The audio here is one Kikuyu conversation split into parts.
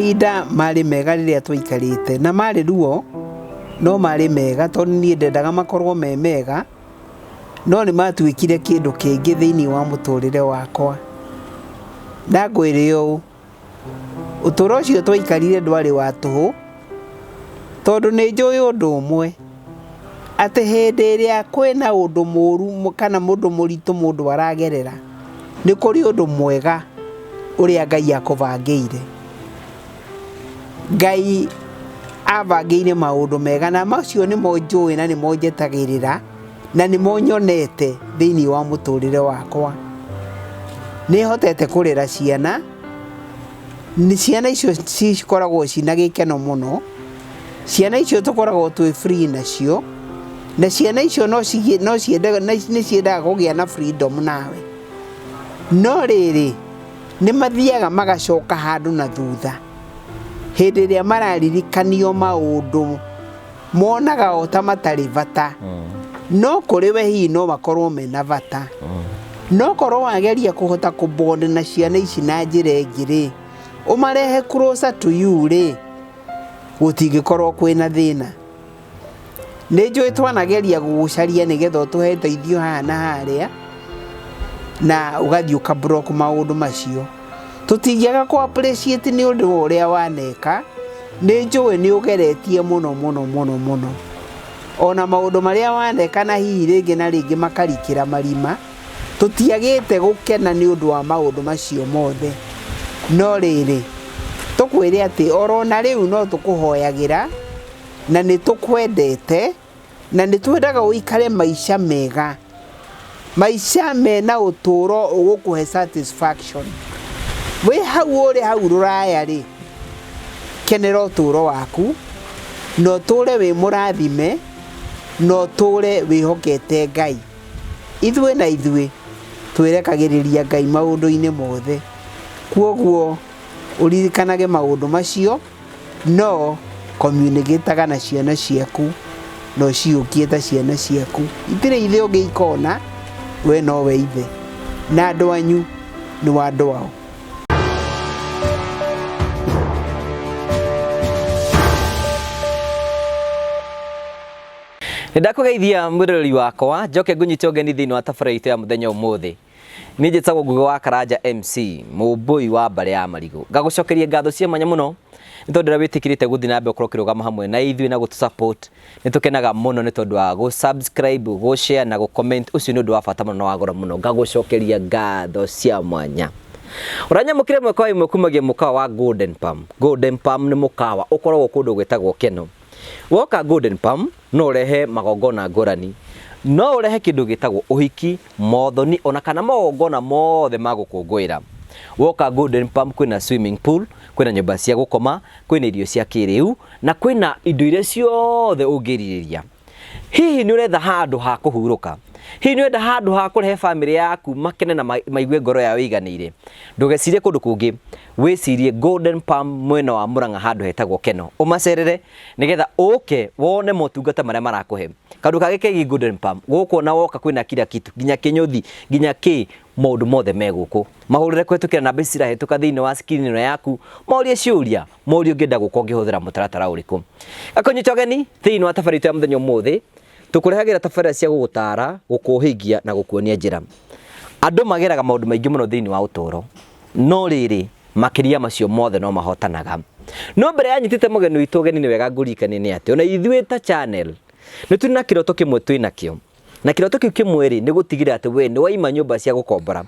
Mahinda marĩ mega rĩrĩa twaikarĩte, na marĩ ruo, no marĩ mega tondũ niĩ ndendaga makorwo me mega, no nĩ matuĩkire kĩndũ kĩngĩ thĩiniĩ wa mũtũrĩre wakwa. Na ngwĩre ũũ, ũtũro ũcio twaikarire ndwarĩ wa tũhũ, tondũ nĩ njũĩ ũndũ ũmwe, atĩ hĩndĩ ĩrĩa kwĩna ũndũ mũru kana ũndũ mũritũ mũndũ aragerera, nĩ kũrĩ ũndũ mwega ũrĩa Ngai akũbangĩire. Ngai abangĩire maũndũ mega na macio nĩmo njũĩ na nĩmo njetagĩrĩra na nĩmo nyonete thĩiniĩ wa mũtũrĩre wakwa. Nĩ hotete kũrera ciana, ciana icio cikoragwo ciĩna gĩkeno mũno, ciana icio tũkoragwo twĩ free nacio, na ciana icio no nĩ ciendaga kũgĩa na freedom nawe. No rĩrĩ, nĩ mathiaga magacoka handũ na thutha, hĩndĩ ĩrĩa mararirikanio maũndũ monaga o ta matarĩ bata, no kũrĩ we hihi no makorwo mena bata. No korwo wageria kũhota kũ bond na ciana ici na njĩra ĩngĩ rĩ, ũmarehe closer to you rĩ, gũtingĩkorwo kwĩna thĩna. Nĩ njũĩ twanageria gũgũcaria nĩgetha ũtũhe ũteithio haha na harĩa, na ũgathiĩ ũka block maũndũ macio. Tũtingĩaga kũ appreciate nĩ ũndũ wa ũrĩa waneka, nĩ njũĩ nĩ ũgeretie mũno mũno mũno mũno. Ona maũndũ marĩa waneka na hihi rĩngĩ na rĩngĩ makarikĩra marima, tũtiagĩte gũkena nĩ ũndũ wa maũndũ macio mothe. No rĩrĩ, tũkwĩre atĩ orona rĩu no tũkũhoyagĩra, na nĩ tũkwendete na nĩ twendaga ũikare maica mega, maica mena ũtũro ũgũkũhe satisfaction. Wĩ hau ũrĩ hau rũraya rĩ, kenera ũtũro waku na ũtũre wĩ mũrathime na ũtũre wĩhokete Ngai. Ithuĩ na ithuĩ twĩrekagĩrĩria Ngai maũndũ-inĩ mothe, kwoguo ũririkanage maũndũ macio. No communicate na ciana ciaku na ũciyũkie ta ciana ciaku. Itirĩ ithe ũngĩ ikona, we nowe ithe. Na andũ anyu nĩ wa andũ ao. Nĩ ndakũgeithia mwĩroreri wakwa njoke ngũnyite ũgeni thĩinĩ wa tabarĩra itũ ya mũthenya ũmũthĩ. Niĩ njĩtagwo Ngugi wa Karanja MC, mũmbũi wa mbarĩ ya Marigũ. Ngagũcokeria ngatho cia mwanya mũno nĩ tondũ ũrĩa wĩtĩkĩrĩte gũthiĩ na mbere gũkorwo ũkĩrũgama hamwe na ithuĩ na gũtũ support. Nĩ tũkenaga mũno nĩ tondũ wa gũ subscribe, gũ share na gũ comment. Ũcio nĩ ũndũ wa bata mũno na wa goro mũno. Ngagũcokeria ngatho cia mwanya. Ũranyamũkĩra ĩmwe kwa ĩmwe kumagia mũkawa wa Golden Palm. Golden Palm nĩ mũkawa ũkoragwo kũndũ gwĩtagwo Keno. Woka Golden Palm no ũrehe magongona ngũrani. No ũrehe kĩndũ gĩtagwo ũhiki, mothoni ona kana magongona mothe ma gũkũngũĩra. Woka Golden Palm kwĩna swimming pool, kwĩna nyũmba cia gũkoma, kwĩna irio cia kĩrĩu na kwĩna indo iria ciothe ũngĩrirĩria. Hihi nĩ ũretha handũ ha kũhurũka? Hihi nĩ ũrenda handũ ha kũrehe bamĩrĩ yaku makene na maigue ngoro yao ĩiganĩire? Ndũgecirie kũndũ kũngĩ, wĩcirie Golden Palm mwena wa Murang'a handũ hetagwo Keno. Ũmacerere nĩgetha ũke wone motungata marĩa marakũhe. Kaũndũ kangĩ kegiĩ Golden Palm, gũkũ ona woka kwĩna kila kitu, nginya kĩnyũthi, nginya kĩ, maũndũ mothe me gũkũ. Mahũrĩre kũhĩtũkĩra namba ici cirahĩtũka thĩinĩ wa screen ĩno yaku, morie ciũria, morie ũngĩenda gũka ũngĩhũthĩra mũtaratara ũrĩkũ. Gakũnyita ũgeni thĩinĩ wa tabarĩra itũ ya mũthenya ũmũthĩ, tũkũrehagĩra tabarĩra cia gũgũtara, gũkũhĩgia na gũkuonia njĩra. Andũ mageraga maũndũ maingĩ mũno thĩinĩ wa ũtũũro, no rĩrĩ, makĩria macio mothe no mahotanaga. No mbere ya nyitĩte mũgeni witũ ũgeni nĩ wega ngũririkanie nĩ atĩ ona ithuĩ ta channel nĩ tũrĩ na kĩroto kĩmwe twĩ nakĩo. Na kĩroto kĩu kĩmwe rĩ nĩ gũtigĩrĩra atĩ we nĩ waima nyũmba cia gũkombora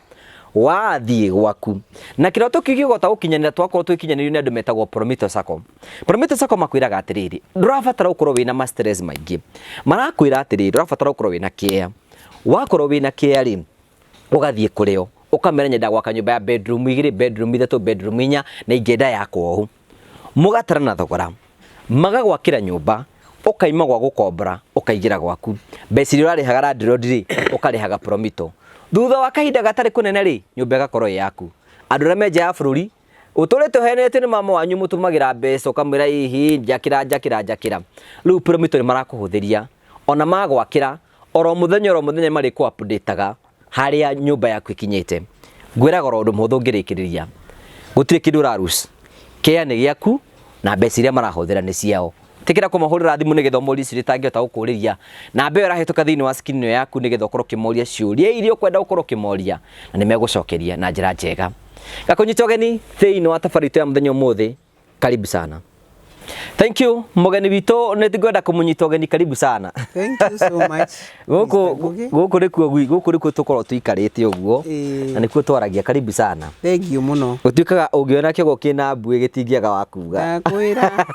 wathiĩ gwaku. Na kĩroto kĩu gĩkũhota gũkinyanĩra twakorwo twĩkinyanĩirio nĩ andũ metagwo Promito Sacco. Promito Sacco makwĩraga atĩrĩrĩ, ndũrabatara gũkorwo wĩna ma stress maingĩ. Marakwĩra atĩrĩrĩ, ũrabatara gũkorwo wĩna kĩea. Wakorwo wĩna kĩea rĩ, ũgathiĩ kũrĩ o ũkamera nyenda gwaka nyũmba ya bedroom igĩrĩ, bedroom ithatũ, bedroom inya na ingĩenda yakwo ũũ. Mũgatarana thogora, magagwakĩra nyũmba, ũkaima gwa gũkombora ũkaingĩra gwaku. Mbeca iria ũrarĩhaga landlord rĩ, ũkarĩhaga Promito. Thutha wa kahinda gatarĩ kũnene rĩ, nyũmba ĩgakorwo ĩ yaku. Andũ arĩa me nja ya bũrũri, ũtũrĩte ũhenetio nĩ mama wanyu mũtũmagĩra mbeca ũkamwĩra ihi njakĩra njakĩra njakĩra. Rĩu Promito nĩ marakũhũthĩria ona magwakĩra oro mũthenya oro mũthenya marĩ kũ update-aga harĩa nyũmba yaku ĩkinyĩte. Ngwĩraga oro ũndũ mũhũthũ ngĩrĩkĩrĩria, gũtirĩ kĩndũ ũra lose. Kĩa nĩ gĩaku na mbeca iria marahũthĩra nĩ ciao. Ĩtĩkĩra kũmahũrĩra thimũ nĩgetha ũmorie ciũria itangĩhota gũkũrĩria. Namba ĩyo ĩrahĩtũka thĩinĩ wa screen ĩyo yaku nĩgetha ũkorwo ũkĩmoria ciũria iria ũkwenda gũkorwo ũkĩmoria na nĩ megũcokeria na njĩra njega. Gakũnyita ũgeni thĩinĩ wa tabarĩra itũ ya mũthenya ũmũthĩ. Karibu sana. Thank you mũgeni witũ nĩ ngwenda kũmũnyita ũgeni karibu sana. Thank you so much. Gũkũ Mr. Ngugi. gũkũ nĩkuo gũkũ nĩkuo tũkoragwo tũikarĩte ũguo na nĩkuo twaragia karibu sana. Thank you mũno. Gũtuĩkaga ũngĩona kĩogo kĩna mbuĩ gĩtingĩaga wa kuga. Ndakwĩra.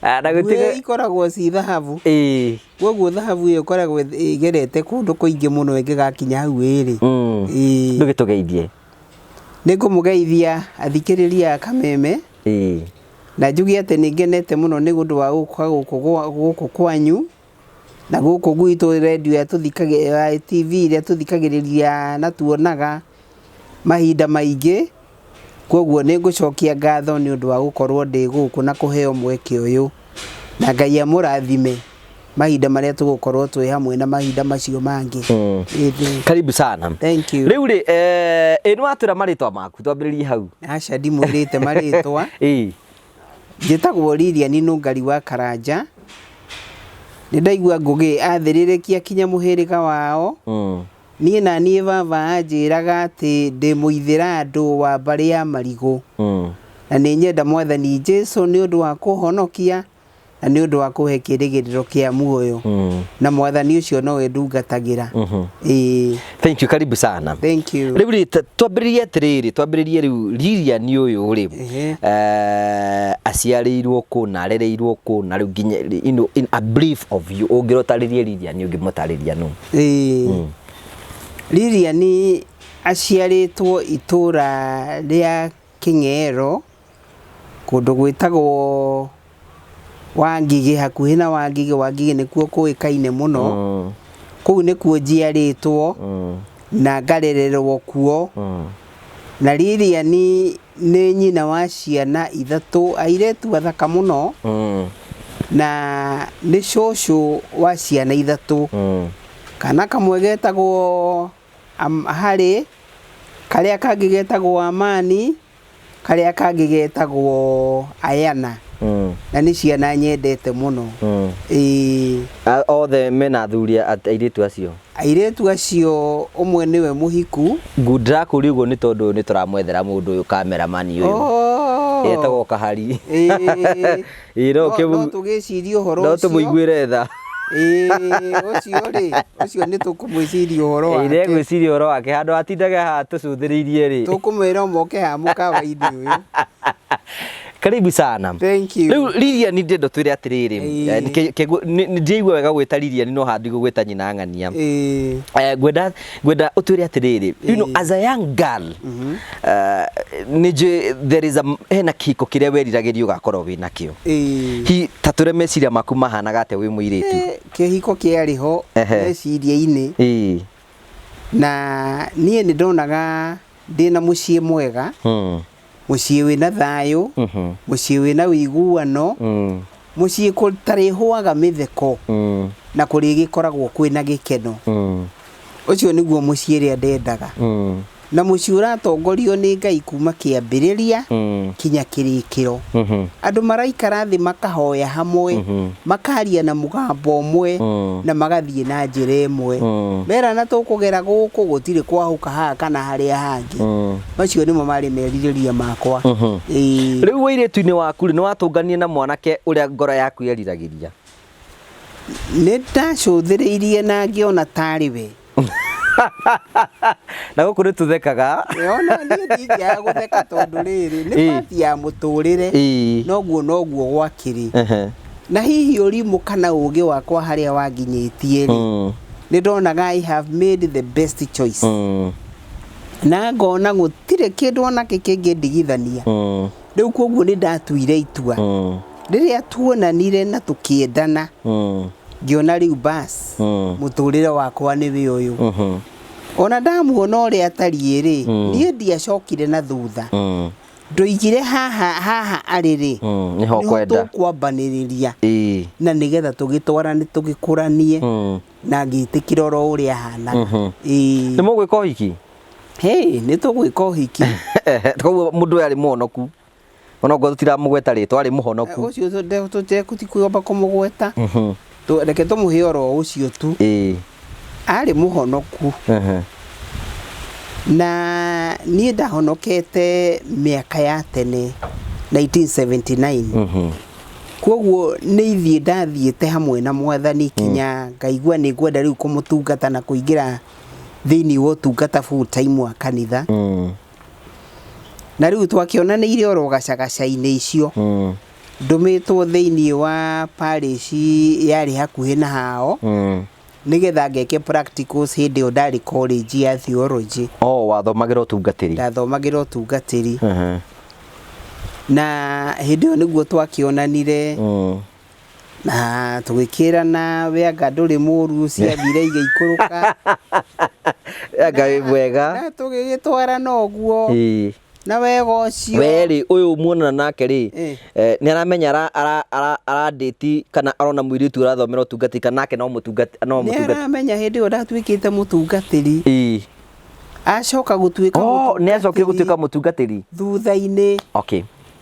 Ah, na Mbuĩ gũtuĩka ikoragwo ci thahabu. Ĩĩ. Koguo thahabu ĩyo ĩkoragwo ĩgerete kũndũ kũingĩ mũno ĩngĩgakinya hau ĩrĩ. Ĩĩ. Ndũgĩtũgeithie. Nĩ ngũmũgeithia athikĩrĩria a Kameme. Na njuge atĩ nĩ ngenete mũno nĩ ũndũ wa gũka gũkũ gũkũ kwanyu na gũkũ gwitũ redio ĩrĩa tũthikagĩrĩria, TV ĩrĩa tũthikagĩrĩria na tuonaga mahinda maingĩ. Koguo nĩ ngũcokia ngatho nĩ ũndũ wa gũkorwo ndĩ gũkũ na kũheo mweke ũyũ. Na Ngai amũrathime mahinda marĩa tũgũkorwo twĩ hamwe na mahinda macio mangĩ. Ĩĩ. Karibu sana. Thank you. Rĩu rĩ, ĩ nĩ watwĩra marĩtwa maku, twambĩrĩrie hau. Aca ndimwĩrĩte marĩtwa. Njĩtagwo Lilian Nũngari wa Karanja. Nĩ ndaigua Ngũgĩ athĩrĩrĩkia kinya mũhĩrĩga wao. Niĩ na niĩ baba anjĩraga atĩ ndĩ mũithĩrandũ wa mbarĩ ya Marigũ. Na nĩ nyenda Mwathani Jesu nĩ ũndũ wa kũhonokia na nĩ ũndũ wa kũhe kĩrĩgĩrĩro kĩa muoyo. Na Mwathani ũcio nowe ndungatagĩra. Ĩĩ. Thank you, karibu sana. Thank you. Rĩu rĩ, twambĩrĩrie atĩrĩrĩ, twambĩrĩrie rĩu Lilian ũyũ rĩ, aciarĩirwo kũ na arereirwo kũ na rĩu nginya, you know, in a brief of you, ũngĩrotarĩrie Lilian ũngĩmũtarĩria nũ? Ĩĩ. Lilian aciarĩtwo itũra rĩa Kĩng'ero, kũndũ gwĩtagwo Wangigĩ, hakuhĩ na Wangigĩ, Wangigĩ nĩkuo kũĩkaine mũno. Kũu nĩkuo njiarĩtwo na ngarererwo kuo. Na Lilian nĩ nyina wa ciana ithatũ, airĩtu athaka mũno, na nĩ cũcũ wa ciana ithatũ. Kana kamwe getagwo Harry, karĩa kangĩ getagwo Amani, karĩa kangĩ getagwo Ayana. Na nĩ ciana nyendete mũno. Ĩĩ. Othe mena athuri airĩtu acio? Airĩtu acio ũmwe nĩwe mũhiku. Ndĩrakũria ũguo nĩ tondũ nĩ tũramwethera mũndũ ũyũ cameraman ũyũ. Etagwo Kahari. Ĩĩ. Ĩĩ no No tũgĩcirie ũhoro no ũcio. tũmũiguĩre tha. Ĩĩ, ũcio rĩ, ũcio nĩ tũkũmwĩciria ũhoro Ĩĩ wake. nĩegwĩciria ũhoro wake handũ atindage haha tũcũthĩrĩirie rĩ. Tũkũmwĩra moke haha mũkawa-inĩ ũyũ. Karibu sana. Thank you. Rĩu Lilian ndĩrenda ũtwĩre atĩrĩrĩ, Ĩĩ. Ndiaigua wega gwĩta Lilian no haha ndigũgwĩta nyina ng'ania. Ĩĩ. Ngwenda ũtwĩre atĩrĩrĩ, you know, as a young girl, nĩ njũĩ there is a, hena kĩhiko kĩrĩa weriragĩria ũgakorwo wĩ nakĩo. Ĩĩ. Hi, ta twĩre meciria maku mahanaga atĩa wĩ mũirĩtu? Kĩhiko kĩarĩ ho meciria-inĩ. Na niĩ nĩ ndonaga ndĩna mũciĩ mwega, mũciĩ wĩna thayũ, mũciĩ wĩna ũiguano, mũciĩ gũtarĩhũaga mĩtheko, na kũrĩgĩkoragwo kwĩna gĩkeno. Ũcio nĩguo mũciĩ ũrĩa ndendaga. Na mũciĩ ũratongorio nĩ Ngai kuma kĩambĩrĩria kinya kĩrĩkĩro. Andũ maraikara thĩ makahoya hamwe, makaria na mũgambo ũmwe, na magathiĩ na njĩra ĩmwe. Merana tũkũgera gũkũ gũtirĩ kwahũka haha kana harĩa hangĩ. Macio nĩmo marĩ merirĩria makwa. Ĩĩ. Rĩu ũirĩtu-inĩ waku rĩ, nĩ watũnganire na mwanake ũrĩa ngoro yaku yeriragĩria? Nĩ ndacũthĩrĩirie na ngĩona tarĩ we. Na gũkũ nĩ tũthekaga. Ona niĩ ndingĩaga gũtheka tondũ rĩrĩ, nĩ part ya mũtũrĩre. Noguo noguo gwakĩrĩ. Na hihi ũrimũ kana ũgĩ wakwa harĩa wanginyĩtie rĩ, nĩ ndonaga I have made the best choice. Na ngona gũtirĩ kĩndũ onakĩ kĩngĩndigithania. Rĩu koguo nĩ ndatuire itua. Rĩrĩa tuonanire na tũkĩendana, ngĩona rĩu bas, mũtũrĩre wakwa nĩ wĩ ũyũ. Ona ndamuona ũrĩa atariĩ rĩ, niĩ ndiacokire na thutha. Ndoigire haha haha arĩ rĩ, Nĩho nĩho kwenda. tũkwambanĩrĩria. Na nĩgetha tũgĩtwarane tũgĩkũranie, na ngĩtĩkĩra oro ũrĩa ahanaga. Ĩĩ. Nĩ mũgwĩka ũhiki? Hey, nĩ tũgwĩka ũhiki. Koguo mũndũ ũyũ arĩ mũhonoku. Onokorwo tũtiramũgweta rĩtwa, arĩ mũhonoku. Ũcio tũtikuomba kũmũgweta. Reke tũmũhe oro ũcio tu. Arĩ mũhonoku. Na niĩ ndahonokete mĩaka ya tene 1979. Koguo nĩ ithiĩ ndathiĩte hamwe na Mwathani kinya ngaigua nĩ ngwenda rĩu kũmũtungata na kũingĩra thĩinĩ wa ũtungata full time wa kanitha. Na rĩu twakĩonanĩire oro gacagaca-inĩ icio. Ndũmĩtwo thĩinĩ wa parish yarĩ hakuhĩ na hao nĩgetha ngeke practicals hĩndĩ ĩyo ndarĩ college ya theology. Oh, wathomagĩra ũtungatĩri. Ndathomagĩra ũtungatĩri. Na hĩndĩ ĩyo nĩguo twakĩonanire na tũgĩkĩrana we anga ndũrĩ mũru, ciathire igĩikũrũka. Anga wĩ mwega. Na tũgĩgĩtwarana ũguo na wega ũcio. We rĩ, ũyũ muonana nake rĩ, nĩ aramenya arandĩti kana arona mũirĩtu ũrathomera ũtungatĩri kana nake no mũtungati, no Nĩ mũtungati? aramenya hĩndĩ ĩyo ndatuĩkĩte mũtungatĩri. Acoka gũtuĩka Oh, nĩ acokire mũtungatĩri gũtuĩka mũtungatĩri thutha-inĩ.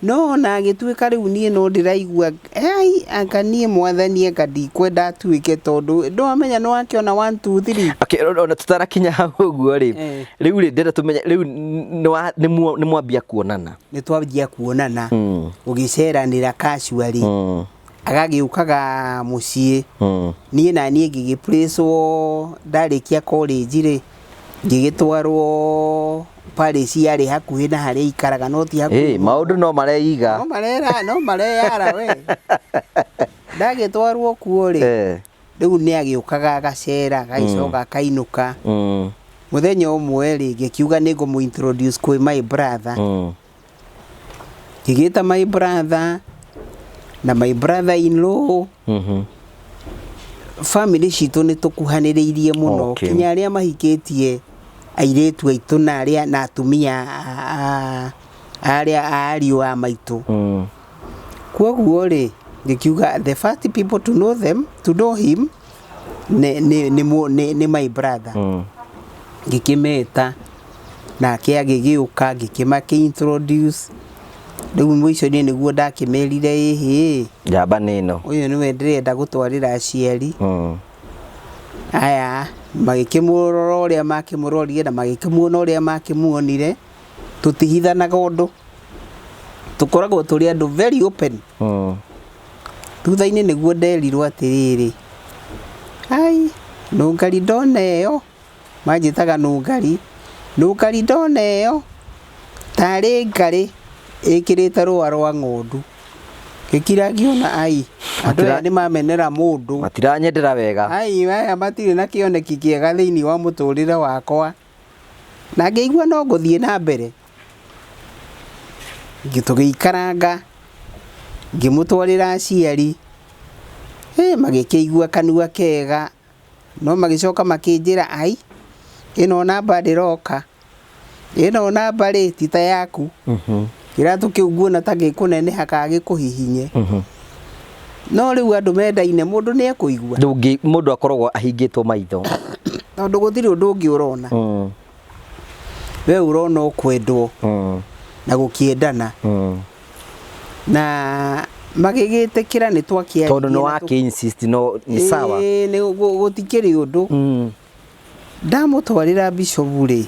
No ona agĩtuĩka rĩu niĩ no ndĩraigua ai anga niĩ Mwathani anga ndikwenda atuĩke tondũ ndwamenya nĩ wakĩona 1 2 3. Okay, ona tutarakinya hau ũguo rĩ, rĩu rĩ ndĩrenda tũmenye rĩu nĩ mwambia kuonana. Nĩ twanjia kuonana. Gũgĩceranĩra casually. Agagĩũkaga mũciĩ. Niĩ na niĩ ngĩgĩplacewo ndarĩkia college rĩ, ngĩgĩtwarwo parish yarĩ hakuhĩ na harĩa aikaraga no ti hakuhĩ. Ĩ, maũndũ no mareiga. No marera, no mareyara we. Ndagĩtwarwo kuo rĩ, rĩu nĩ agĩũkaga agacera, agagĩcoka akainũka. Mũthenya ũmwe rĩ, ngĩkiuga nĩ ngũmũ introduce kwĩ my brother. Ngĩgĩta my brother na my brother in law. Family citũ nĩ tũkuhanĩrĩirie mũno. Kinya arĩa mahikĩtie airĩtu aitũ na arĩa na atumia arĩa ariũ a maitũ. Kwoguo rĩ, ngĩkiuga the first people to know them, to know him, nĩ my brother. Ngĩkĩmeta nake agĩgĩũka, ngĩkĩmakĩ introduce. Rĩu mũico-inĩ nĩguo ndakĩmerire ĩhĩ. Njamba nĩ ĩno. Ũyũ nĩwe ndĩrenda gũtwarĩra aciari. Aya magĩkĩmũrora ũrĩa makĩmũrorire na magĩkĩmuona ũrĩa makĩmuonire. Tũtihithanaga ũndũ. Tũkoragwo tũrĩ andũ very open. Thutha-inĩ nĩguo nderirwo atĩrĩrĩ, ai nũngari ndona ĩyo, manjĩtaga nũngari, nũngari ndona ĩyo tarĩ ngarĩ ĩkĩrĩte rũa rwa ng'ondu. Ngĩkira ngĩona ai, andũ aya nĩ mamenera mũndũ. Matiranyendera wega. Ai, aya matirĩ na kĩoneki kĩega thĩinĩ wa mũtũrĩre wakwa. Na ngĩigua no ngũthiĩ na mbere. Tũgĩikaranga, ngĩmũtwarĩra aciari, magĩkĩigua kanua kega, no magĩcoka makĩnjĩra ai, ĩno namba ndĩroka, ĩno namba rĩ ti ta yaku. Kĩratũ kĩu nguona ta gĩkũneneha kana gĩkũhihinye. No rĩu andũ mendaine mũndũ nĩ ekũigua. Ndũngĩ, mũndũ akoragwo ahingĩtwo maitho. Tondũ gũtirĩ ũndũ ũngĩ ũrona. We ũrona ũkwendwo na gũkĩendana. Na magĩgĩtĩkĩra nĩ twakĩaririe Tondũ nĩ na wakĩ insist no nĩ sawa. Ĩĩ, nĩ gũtikĩrĩ ũndũ. Ndamũtwarĩra bishop rĩ,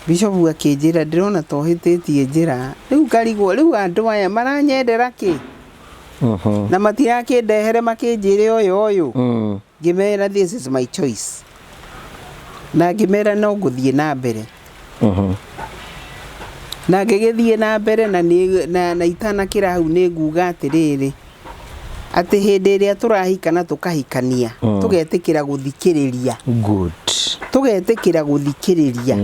bishop akĩnjĩra ndĩrona ta ũhĩtĩtie njĩra. Rĩu ngarigwo rĩu andũ aya maranyendera kĩ? Na matirakĩndehere makĩnjĩre ũyũ ũyũ. Ngĩmera this is my choice. Na ngĩmera no ngũthiĩ na mbere. Na ngĩgĩthiĩ na mbere na nĩ, na itanakĩra hau nĩ nguga atĩrĩrĩ, atĩ hĩndĩ ĩrĩa tũrahika na tũkahikania, tũgetĩkĩra gũthikĩrĩria. Good. Tũgetĩkĩra gũthikĩrĩria.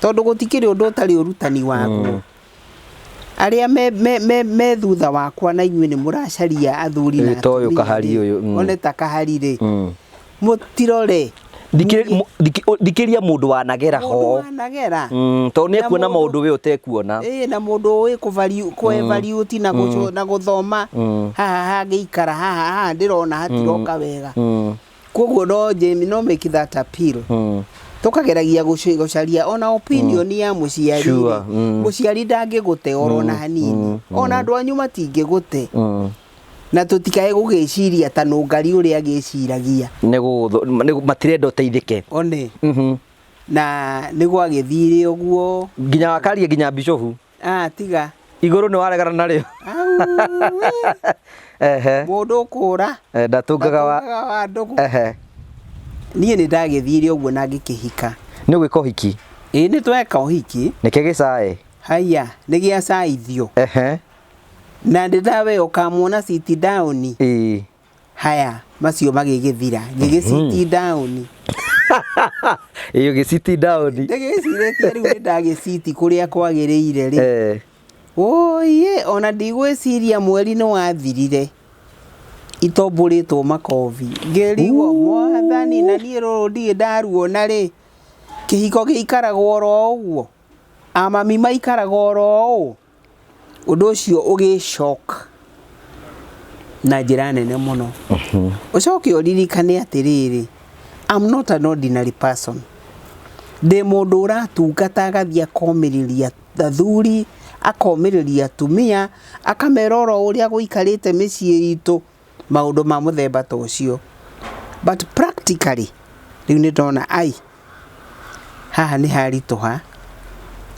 Tondũ gũtikĩrĩ ũndũ ũtarĩ ũrutani waguo. Arĩa me thutha wakwa na inyuĩ nĩ mũracaria athuri na Ĩ, ta ũyũ atumia kahari rĩ, ũyũ, one ta kahari rĩ. Mũtirore. Thikĩria mũndũ wanagera Mũndũ ho. wanagera. Tondũ nĩ Na ekuona mũndũ maũndũ we ũtekuona. Ĩ, na mũndũ ũĩ kũ-evaluate na gũthoma. Haha hangĩikara, haha, haha ndĩrona hatiroka wega. Koguo no Jamie, no make that appeal. Tũkageragia gũcaria ona opinion ya mũciari. Sure, Rĩ, mũciari ndangĩgũte oro na hanini, ona andũ anyu matingĩgũte. Na tũtikae gũgĩciria ta nũngari ũrĩa agĩciragia. Nĩ matirenda ũteithĩke. One na nĩ gwagĩthire ũguo. Nginya wakaria nginya bishofu. Ah, tiga. Igũrũ nĩ waregana narĩo. Au, Ehe. Mũndũ ũkũra Ndatũngaga wa ndatũngaga wa ndũgũ. Niĩ nĩ ndagĩthire ũguo na ngĩkĩhika. Nĩ ũgwĩka ũhiki? Ĩĩ, nĩ tweka ũhiki. Nĩkĩ gĩcaĩ? Haya, nĩ gĩacaithio. Na ndĩ ndawe ũkamwona sit down. Haya, macio magĩgĩthira, ngĩgĩ sit down. Ĩĩ, ũgĩ sit down. Ndĩgĩcirĩtie rĩu nĩ ndagĩciti kũrĩa kwagĩrĩire rĩ. Oiye, ona ndigwĩciria mweri nĩ wathirire itombũrĩtwo makobi, ngĩrigwo, Mwathani, na niĩ rũrũ ndirĩ ndaruona rĩ. Kĩhiko gĩikaragwo oro ũguo? Amami maikaraga oro ũũ? Ũndũ ũcio ũgĩcoka na njĩra nene mũno. Ũcoke ũririkane atĩrĩrĩ, I'm not an ordinary person. Ndĩ mũndũ ũratungata, agathiĩ akomĩrĩria athuri, akomĩrĩria atumia, akamera oro ũrĩa gũikarĩte mĩciĩ itũ, maũndũ ma mũthemba ta ũcio. But practically rĩu nĩ ndona ai haha nĩ haritũha.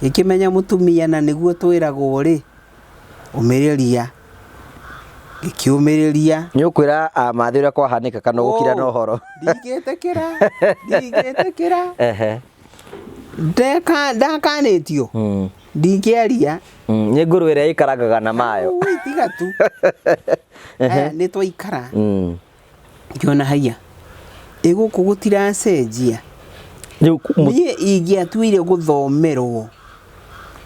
Ngĩkĩmenya mũtumia na nĩguo twĩragwo rĩ, ũmĩrĩria. Ngĩkĩũmĩrĩria. Nĩ ũkwĩra amathĩ ũrĩa kwahanĩka kana ũgũkira na ũhoro? Ndingĩtĩkĩra, ndingĩtĩkĩra. Ndeka ndakanĩtio, ndingĩaria. Nĩ ngũrwe ĩrĩa ĩkarangaga na mayo. Ui, tiga tu. Aya, nĩ twaikara. Ngĩona haiya, ĩ gũkũ gũtiracenjia. Rĩu Niĩ ingĩatuire gũthomerwo,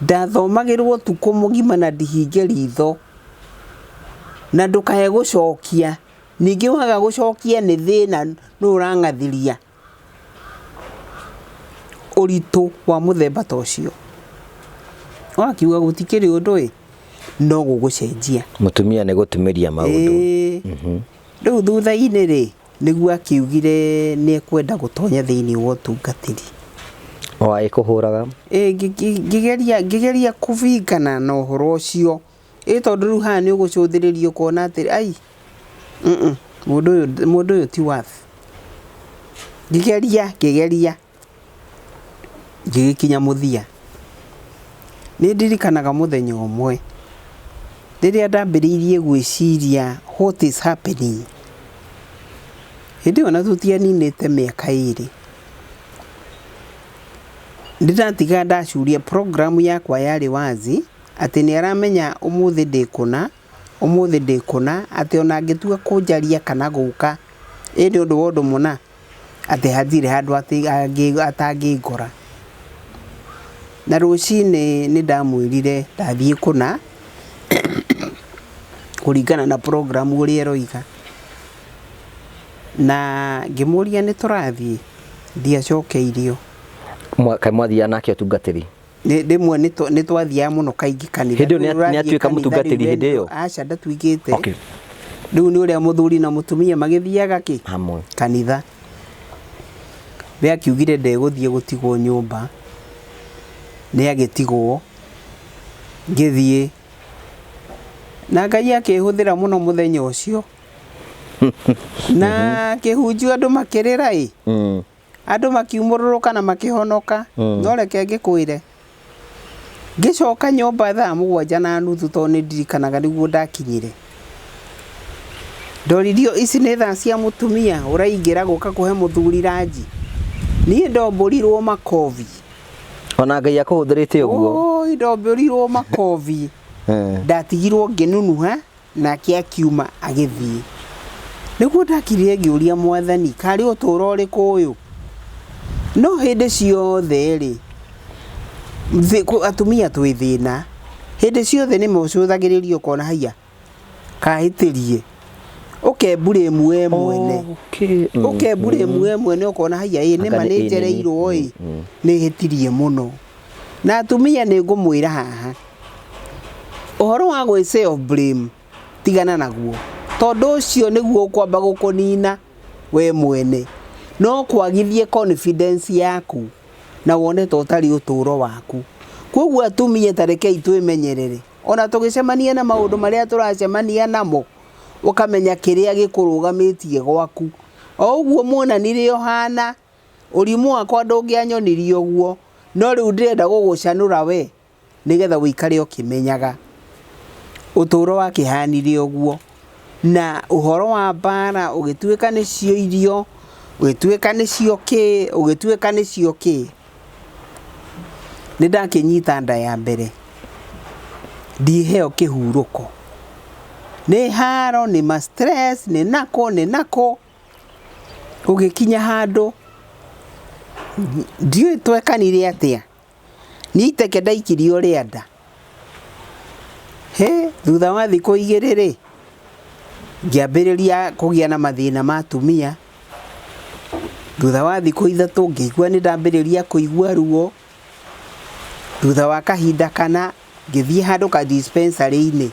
ndathomagĩrwo ũtukũ mũgima na ndihinge ritho, na ndũkae gũcokia. Ningĩ waga gũcokia nĩ thĩna, nĩ ũrang'athĩria. Ũritũ wa mũthemba ta ũcio. Wakiuga gũtikĩrĩ ũndũ ĩ, no gũgũcenjia. Mũtumia nĩ gũtumĩria maũndũ. Ĩĩ. Rĩu thutha-inĩ rĩ, nĩguo akiugire nĩ ekwenda gũtonya thĩinĩ wa ũtungatĩri. O agĩkũhũraga? Ĩ, ngĩgeria kũbingana na ũhoro ũcio. Ĩ tondũ rĩu haha nĩ ũgũcũthĩrĩria ũkona atĩ ai, mũndũ ũyũ ti worth. Ngĩgeria, ngĩgĩkinya mũthia. Nĩ ndirikanaga mũthenya ũmwe rĩrĩa ndambĩrĩirie gwĩciria what is happening. Hĩndĩ ĩyo na tũtianinĩte mĩaka 2. Ndĩratiga ndacuria program yakwa yarĩ wazi atĩ nĩ aramenya ũmũthĩ ndĩ kũna, ũmũthĩ ndĩ kũna, atĩ ona angĩtua kũnjaria kana gũka ĩ nĩ ũndũ wa ũndũ mũna, atĩ hatirĩ handũ atangĩngora. Na rũcinĩ nĩ ndamwĩrire ndathiĩ kũna kũringana na program ũrĩa ĩroiga. Na ngĩmũria nĩ tũrathiĩ, ndiacokeirio. Kaĩ mwathiaga nake ũtungatĩri? Rĩmwe nĩ twathiaga mũno kaingĩ kanitha. Hĩndĩ ĩyo Rĩu ũrathiĩ nĩ atuĩka kanitha mũtungatĩri rĩu hĩndĩ ĩyo? Aca, ndatuĩkĩte. Rĩu nĩ ũrĩa mũthuri na mũtumia magĩthiaga kĩ? Hamwe. Kanitha. We akiugire ndegũthiĩ gũtigwo nyũmba. Nĩ agĩtigwo. Ngĩthiĩ. Na Ngai akĩhũthĩra mũno mũthenya ũcio. Na kĩhunjio andũ makĩrĩra ĩ. Andũ makiumũrũrũka na makĩhonoka. No reke ngĩkwĩre. Ngĩcoka nyũmba thaa 7:30 tondũ nĩ ndirikanaga nĩguo ndakinyire. Ndoririo ici nĩ thaa cia mũtumia ũraingĩra gũka kũhe mũthuri ranji. Niĩ ndombũrirwo makobi. Ona Ngai akũhũthĩrĩte ũguo. Oi, ndombũrirwo makobi. Ndatigirwo ngĩnunuha nake akiuma agĩthiĩ. Nĩguo ndakirire ngĩũria Mwathani, karĩ ũtũũro ũrĩkũ ũyũ? No hĩndĩ ciothe rĩ, atumia twĩ thĩna. Hĩndĩ ciothe nĩ mũcũthagĩrĩrio ũkona haiya, kahĩtĩrie. Ũkembũrĩmu we mwene. Ũkembũrĩmu we mwene ũkona haiya, ĩ nĩma Anga nĩ nĩ ĩ nĩ njereirwo ĩ, nĩ hĩtirie mũno. Na atumia nĩ ngũmwĩra haha, ũhoro wa gwĩ self blame tigana naguo, tondũ ũcio nĩguo ũkwamba gũkũnina we mwene. No kwagithie confidence yaku na wone ta ũtarĩ ũtũũro waku. Koguo atumia ta rekei twĩmenyerere, ona tũgĩcemania na maũndũ marĩa tũracemania namo, ũkamenya kĩrĩa gĩkũrũgamĩtie gwaku. O ũguo muonanire ũhana, ũrimũ wakwa ndũngĩanyonirie ũguo, no rĩu ndĩrenda gũgũcanũra we nĩgetha ũikare ũkĩmenyaga. Ũtũũro wakĩhanire ũguo, na ũhoro wa mbara ũgĩtuĩka nĩcio irio, ũgĩtuĩka nĩcio kĩ, ũgĩtuĩka nĩcio kĩ. Nĩ ndakĩnyita nda ya mbere, ndiheo kĩhurũko, nĩ haro, nĩ ma stress, nĩ nako, nĩ nako, gũgĩkinya handũ ndiũĩ twekanire atĩa, niĩ iteke ndaikirio rĩa nda. Hĩ, thutha wa thikũ igĩrĩ rĩ, ngĩambĩrĩria kũgĩa na mathĩna ma atumia. Thutha wa thikũ ithatũ ngĩigua nĩ ndambĩrĩria kũigua ruo. Thutha wa kahinda kana ngĩthiĩ handũ ka dispensary-inĩ,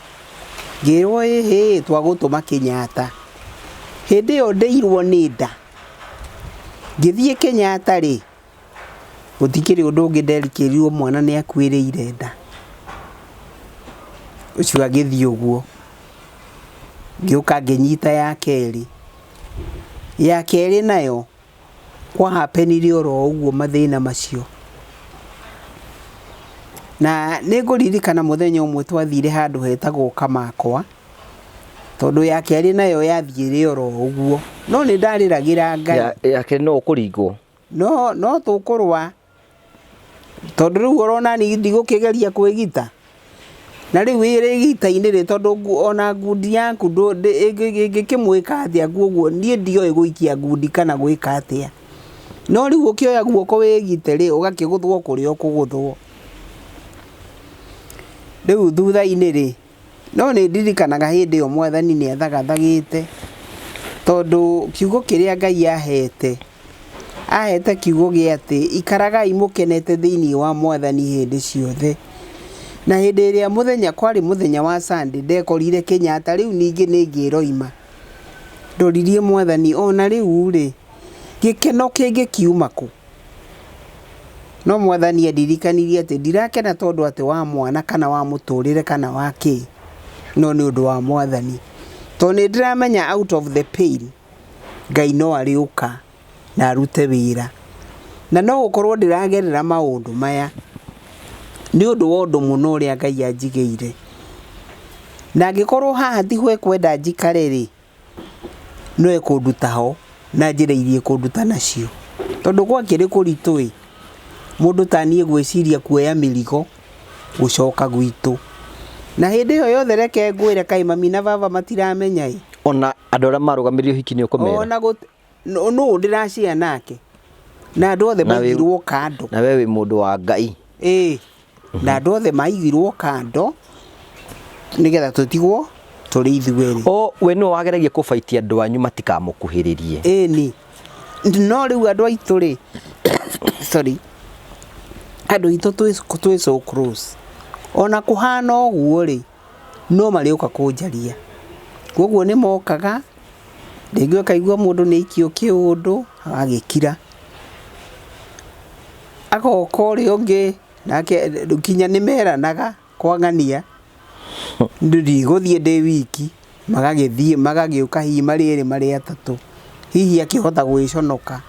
ngĩrwo ĩhĩ twagũtũma Kenyatta. Hĩndĩ ĩyo ndĩirwo nĩ nda. Ngĩthiĩ Kenyatta rĩ, gũtikĩrĩ ũndũ ũngĩ nderikĩrirwo mwana nĩ akuĩrĩire nda. Ũcio agĩthiĩ ũguo. Ngĩũka ngĩnyita ya kerĩ. Ya kerĩ nayo kwa happenire oro ũguo mathĩna macio. Na nĩ ngũririkana mũthenya ũmwe twathire handũ hetagwo Kamakwa, tondũ ya kerĩ nayo yathiire oro ũguo. No nĩ ndarĩragĩra Ngai. Ya kerĩ no ũkũringwo. No tũkũrũa, tondũ rĩu orona niĩ ndigũkĩgeria kwĩgita. Na rĩu ĩrĩ gita-inĩ rĩ, tondũ ona ngundi yaku ĩngĩkĩmwĩka atĩa, koguo niĩ ndioĩ gũikia ngundi kana gwĩka atĩa. No rĩu ũkĩoya guoko wĩgite rĩ, ũgakĩgũthwo kũrĩa ũkũgũthwo. Rĩu thutha-inĩ rĩ, no nĩ ndirikanaga hĩndĩ ĩyo mwathani nĩ athagathagĩte, tondũ kiugo kĩrĩa Ngai ahete, ahete kiugo gĩa atĩ ikaragai mũkenete thĩinĩ wa mwathani hĩndĩ ciothe. Na hĩndĩ ĩrĩa mũthenya kwarĩ mũthenya wa Sunday ndekorire Kenyatta, rĩu ningĩ nĩ ngĩroima. Ndoririe mwathani ona rĩu rĩ, gĩkeno kĩngĩkiuma kũ? No mwathani andirikanirie atĩ ndirakena tondũ atĩ wa mwana kana wa mũtũrĩre kana wa kĩ, no nĩ ũndũ wa mwathani. Tondũ nĩ ndĩramenya out of the pain, Ngai no arĩũka na arute wĩra. Na no gũkorwo ndĩragerera maũndũ maya nĩ ũndũ wa ũndũ mũno ũrĩa Ngai anjigĩire. Na angĩkorwo haha tiho ekwenda njikare rĩ, no ekũnduta ho na njĩra iria ekũnduta nacio. Tondũ gwakĩrĩ kũritũ ĩ, mũndũ ta niĩ gwĩciria kuoya mĩrigo gũcoka gwitũ. Na hĩndĩ ĩyo yothe reke ngwĩre kaĩ mami na baba matiramenya ĩ. Ona andũ arĩa marũgamĩrĩire ũhiki nĩ ũkũmera? Ona nũ ndĩracia nake. Na andũ othe maigirwo kando. Na we wĩ mũndũ wa Ngai. Ĩĩ. Na andũ othe maigirwo kando nĩgetha tũtigwo tũrĩ ithuerĩ. O we nĩwe wageragia kũbaitia andũ anyu matikamũkuhĩrĩrie. Ĩni. No rĩu andũ aitũ rĩ, sorry, andũ aitũ twĩ so close. Ona kũhana ũguo rĩ, no marĩũka kũnjaria. Koguo nĩ mokaga, rĩngĩ ũkaigua mũndũ nĩ aikio kĩũndũ, agagĩkira. Agoka ũrĩa ũngĩ, nake nginya nĩ meranaga kwang'ania, ndigũthiĩ ndĩ wiki, magagĩthiĩ, magagĩũka hihi marĩ erĩ marĩ atatũ. Hihi akĩhota gwĩconoka.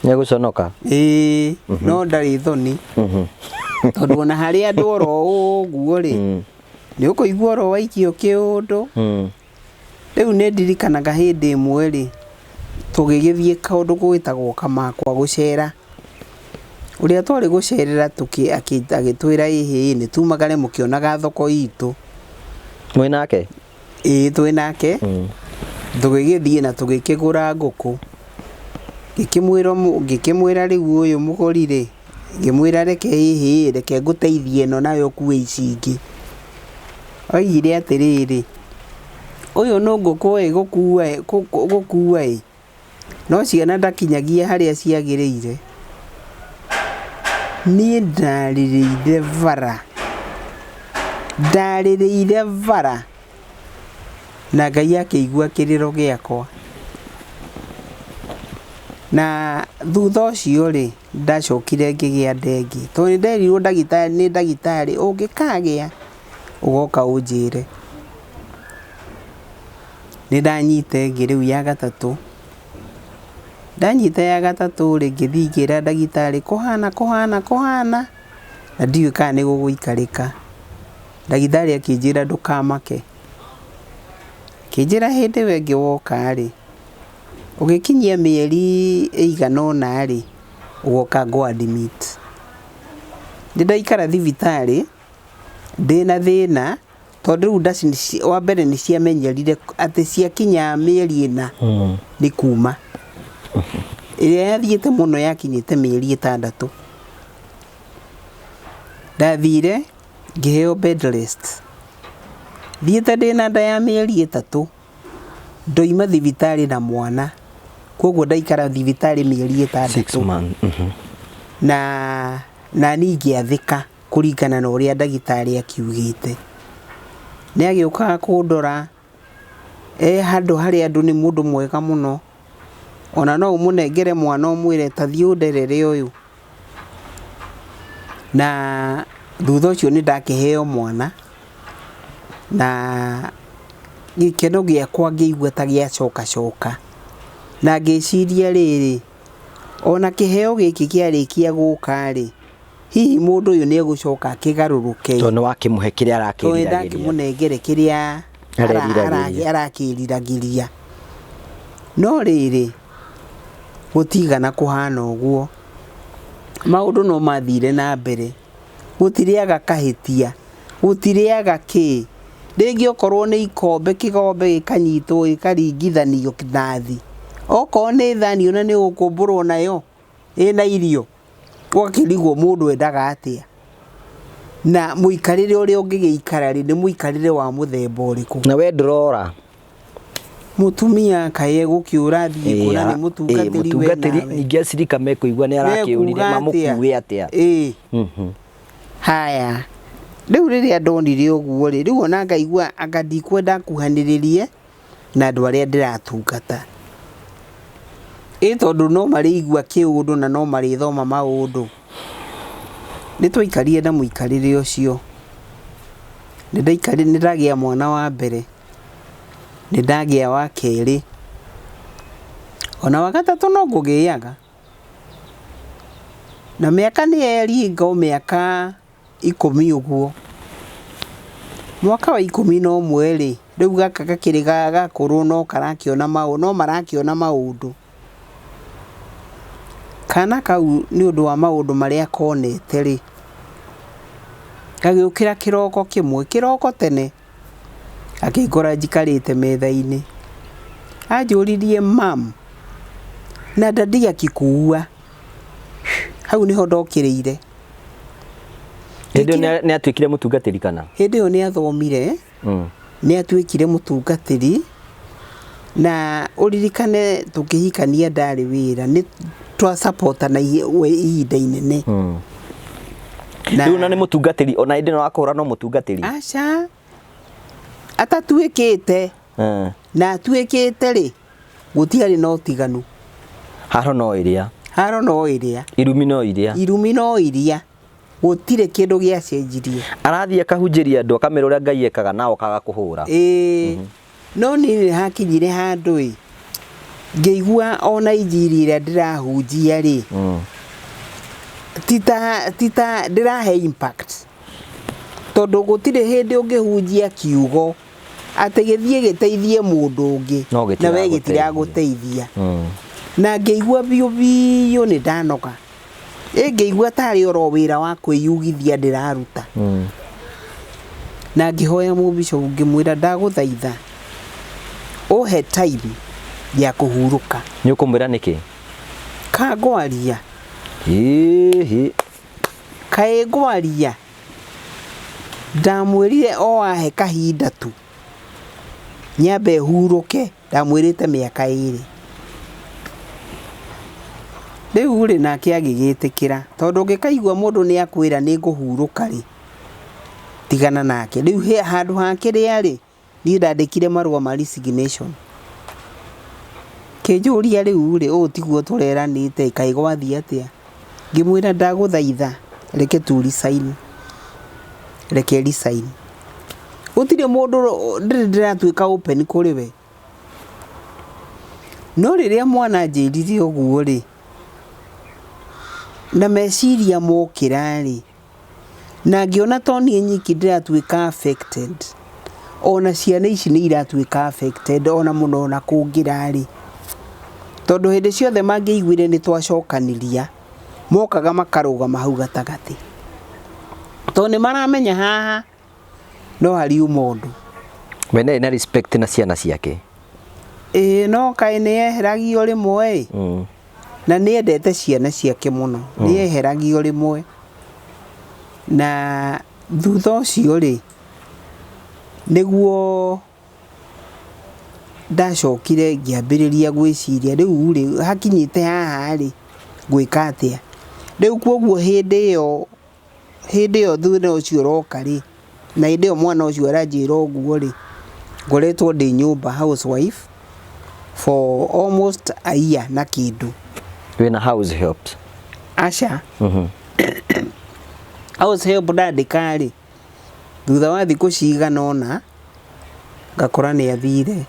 Nĩegũconoka? Ĩĩ, no ndarĩ thoni. Tondũ ona harĩ andũ oro ũguo rĩ, nĩ ũkũigua oro waikio kĩũndũ. Rĩu nĩ ndirikanaga hĩndĩ ĩmwe rĩ, tũgĩgĩthiĩ kaũndũ gwĩtagwo Kamakwa gũcera. Ũrĩa twarĩ gũcerera agĩtwĩra ĩhĩ nĩ tumagare mũkĩonaga thoko itũ. Mwĩ nake? Ĩĩ twĩ nake. Tũgĩgĩthiĩ na tũgĩkĩgũra ngũkũ. Ngĩkĩmwĩra rĩu ũyũ mũgũri rĩ, ngĩmwĩra reke ĩhĩ reke ngũteithie ĩno nawe ũkue ici ingĩ. Oigire atĩrĩrĩ, ũyũ nũ ngũkũ ĩ gũkua ĩ, no ciana ndakinyagia harĩa ciagĩrĩire. Niĩ ndarĩrĩire bara, ndarĩrĩire bara na Ngai akĩigua kĩrĩro gĩakwa. Na thutha ũcio rĩ, ndacokire ngĩgĩa nda ĩngĩ, tondũ nĩ nderirwo ndagĩtarĩ nĩ ndagĩtarĩ ũngĩkagĩa ũgoka ũnjĩre. Nĩ ndanyita ĩngĩ rĩu ya gatatũ, ndanyita ya gatatũ rĩ, ngĩthiĩ ngĩra ndagĩtarĩ kũhana kũhana kũhana na ndiũĩ kana nĩ gũgũikarĩka. Ndagĩtarĩ akĩnjĩra ndũkamake, akĩnjĩra hĩndĩ ĩyo ĩngĩ woka rĩ, ũgĩkinyia mĩeri ĩigana ũna rĩ, ũgoka ngũ admit. Nĩ ndaikara thibitarĩ ndĩna thĩna tondũ rĩu nda wa mbere nĩ ciamenyerire atĩ ciakinya mĩeri ĩna nĩ kuma. Ĩrĩa yathiĩte mũno yakinyĩte mĩeri 6. Ndathire ngĩheo bed rest. Thiĩte ndĩna nda ya mĩeri 3 ndoima thibitarĩ na mwana, koguo ndaikara thibitarĩ mĩeri 6 6. Months. Na niĩ ngĩathĩka kũringana na ũrĩa ndagĩtarĩ akiugĩte. Nĩ agĩũkaga kũndora e handũ harĩa andũ nĩ mũndũ mwega mũno, ona no ũmũnengere mwana ũmwĩre ta thiĩ ũnderere ũyũ. Na thutha ũcio nĩ ndakĩheo mwana na gĩkeno gĩakwa ngĩigua ta gĩacoka coka, na ngĩciria rĩrĩ, ona kĩheo gĩkĩ kĩarĩkia gũka rĩ, hihi mũndũ ũyũ nĩ egũcoka akĩgarũrũke? Tondũ nĩ wakĩmũhe kĩrĩa Tondũ nĩ arakĩriragĩria. ndakĩmũnengere kĩrĩa Areriragĩria. arakĩriragĩria. No rĩrĩ, gũtigana kũhana ũguo, maũndũ no mathire na mbere, gũtirĩaga kahĩtia, gũtirĩaga kĩ, rĩngĩ okorwo nĩ ikombe kĩgombe gĩkanyitwo gĩkaringithanio nathi, okorwo nĩ thani ona nĩ ũgũkũmbũrwo nayo ĩna irio, ũgakĩrigwo mũndũ endaga atĩa, na mũikarĩre ũrĩa ũngĩgĩikara rĩ, nĩ mũikarĩre wa mũthemba ũrĩkũ. Na we ndũrora. Mũtumia kaĩ egũkĩũra athiĩ kũ na nĩ mũtungatĩri we Mũtungatĩri nawe. ningĩ acirika mekũigua nĩ arakĩũrire Mekuuga atĩa? mamũkue atĩa. Ĩĩ. Haya, rĩu rĩrĩa ndonire ũguo rĩ, rĩu ona ngaigua anga ndikwenda nguhanĩrĩrie na andũ arĩa ndĩratungata. Ĩ tondũ no marĩigua kĩũndũ na no marĩthoma maũndũ. Nĩ twaikarire na mũikarĩre ũcio. Nĩ ndaikarire, nĩ ndagĩa mwana wa mbere, nĩ ndagĩa wa kerĩ, ona wa gatatũ no ngũgĩaga. Na mĩaka nĩ yeringa o mĩaka 10 ũguo. Mwaka wa 11 rĩ, rĩu gaka gakĩrĩ gakũrũ no karakĩona maũndũ, no marakĩona maũndũ. Kana kau nĩ ũndũ wa maũndũ marĩa konete rĩ, gagĩũkĩra kĩroko kĩmwe, kĩroko tene, akĩngora njikarĩte metha-inĩ. Anjũririe, "Mam, na daddy akikuua?" Hau nĩho ndokĩrĩire. Hĩndĩ ĩyo nĩ atuĩkire mũtungatĩri kana? Hĩndĩ ĩyo nĩ athomire, nĩ atuĩkire mũtungatĩri, na ũririkane tũkĩhikania ndarĩ wĩra, nĩ twasapotana ihinda inene. Rĩu na nĩ mũtungatĩri, ona hĩndĩ ĩno wakũhũra no mũtungatĩri? Aca, atatuĩkĩte, na atuĩkĩte rĩ, gũtiarĩ na ũtiganu. Haro no ĩrĩa. Haro no ĩrĩa. Irumi no iria. Irumi no iria. Gũtirĩ kĩndũ gĩacenjirie. Arathiĩ akahunjĩria andũ akamera ũrĩa Ngai ekaga nao akaga kũhũra. Ĩĩ. No niĩ nĩ hakinyire handũ ĩ, ngĩigua ona injiri ĩrĩa ndĩrahunjia rĩ, tita ndĩrahe impact. Tondũ gũtirĩ hĩndĩ ũngĩhunjia kiugo atĩ gĩthiĩ gĩteithie mũndũ ũngĩ No na we gĩtiragũteithia. gĩtiragũteithia. Na ngĩigua biũ biũ nĩ ndanoga. Ĩ ngĩigua tarĩ oro wĩra wa kwĩyugithia ndĩraruta. Na ngĩhoya mũbishop ngĩmwĩra ndagũthaitha ũhe time ya kũhurũka. Nĩ ũkũmwĩra nĩkĩ? Ka ngwaria. Hihi. Kaĩ ngwaria. Ndamwĩrire o ahe kahinda tu nyambe hurũke, ndamwĩrĩte mĩaka 2. Rĩu rĩ nake agĩgĩtĩkĩra, tondũ ũngĩkaigua mũndũ nĩ akwĩra nĩ ngũhurũka rĩ, tigana nake. Rĩu handũ ha kĩrĩa rĩ, niĩ ndandĩkire marũa ma resignation. Kĩnjũria rĩu rĩ, ũũ tiguo tũreranĩte, kaĩ gwathiĩ atĩa? Ngĩmwĩra ndagũthaitha reke tu resign, reke resign. Gũtirĩ mũndũ ndĩrĩ ndĩratuĩka open kũrĩ we. No rĩrĩa mwana anjĩrire ũguo rĩ, na meciria mokĩra rĩ, na ngĩona to niĩ nyiki ndĩratuĩka affected, ona ciana ici nĩ iratuĩka affected ona mũno ona kũngĩra rĩ, tondũ hĩndĩ ciothe mangĩaiguire nĩ twacokanĩria, mokaga makarũgama hau gatagatĩ, tondũ nĩ maramenya haha no hariuma ũndũ. We nĩ arĩ na respect na ciana ciake. Ĩĩ no kaĩ nĩ eheragio rĩmwe ĩ. Na nĩ endete ciana ciake mũno, nĩ eheragio rĩmwe. Na thutha ũcio rĩ, nĩguo ndacokire ngĩambĩrĩria gwĩciria rĩu rĩ, hakinyĩte haha rĩ, ngwĩka atĩa? Rĩu kwoguo hĩndĩ ĩyo Hĩndĩ ĩyo thutha ũcio ũroka rĩ, na hĩndĩ ĩyo mwana ũcio aranjĩra ũguo rĩ, ngoretwo ndĩ nyũmba house wife for almost a year na kĩndũ. Wĩna house help? Aca. House help ndandĩka rĩ, thutha wa thikũ cigana ũna, ngakora nĩ athire.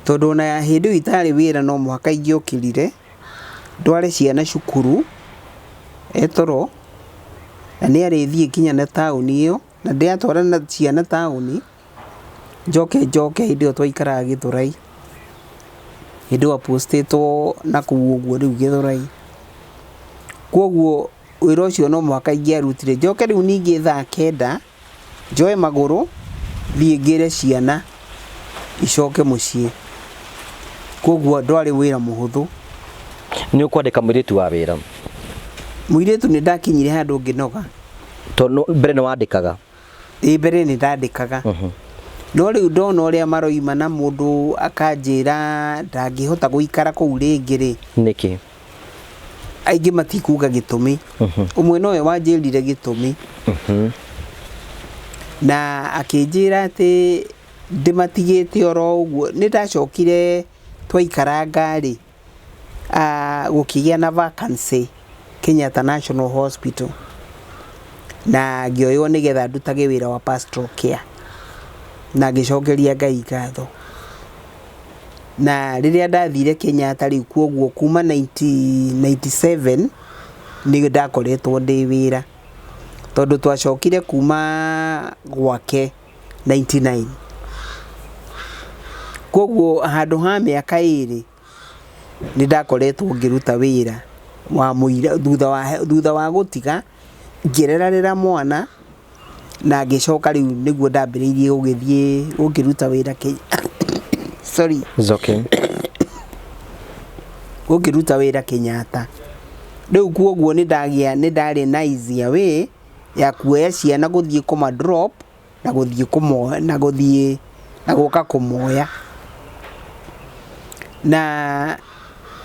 Tondũ ona hĩndĩ ĩyo itarĩ wĩra no mũhaka ingĩokĩrire, ndware ciana cukuru, etoro, na nĩ arĩthiĩ nginya na taũni ĩyo, na ndĩratwara ciana taũni, njoke njoke hĩndĩ ĩyo twaikaraga Gĩthũrai, hĩndĩ ĩyo a post ĩtwo nakũu ũguo rĩu Gĩthũrai. Koguo wĩra ũcio no mũhaka ingĩarutire, njoke rĩu ningĩ thaa kenda, njoe magũrũ thiĩ ngĩre ciana icoke mũciĩ. Koguo ndwarĩ wĩra mũhũthũ. Nĩ ũkwandĩka mũirĩtu wa wĩra? Mũirĩtu nĩ ndakinyire handũ ngĩnoga. Tondũ mbere nĩ wandĩkaga? Ĩĩ mbere nĩ ndandĩkaga. No rĩu ndona ũrĩa maroima na mũndũ akanjĩra ndangĩhota gũikara kũu rĩngĩ rĩ. Nĩkĩ? Aingĩ matikuga gĩtũmi. Ũmwe nowe wanjĩrire gĩtũmi. Na akĩnjĩra atĩ ndĩmatigĩte oro ũguo. Nĩ ndacokire twaikaranga rĩ, gũkĩgĩa na vacancy Kenyatta National Hospital. Na ngĩoywo nĩgetha ndutage wĩra wa pastoral care. Na ngĩcokeria Ngai ngatho. Na rĩrĩa ndathire Kenyatta rĩu kwoguo kuma 1997 nĩ ndakoretwo ndĩ wĩra tondũ twacokire kuma gwake 99. Kwoguo handũ ha mĩaka ĩrĩ nĩ ndakoretwo ngĩruta wĩra wa mũira thutha wa gũtiga ngĩrerarera mwana na ngĩcoka rĩu nĩguo ndambĩrĩirie gũgĩthiĩ gũkĩruta wĩra sorry. It's okay. Gũkĩruta wĩra Kenyatta. Rĩu kwoguo nĩ ndagĩa nĩ ndarĩ na easier way ya kuoya ciana gũthiĩ kũma drop na gũthiĩ kũmoya na gũthiĩ na gũka kũmoya. Na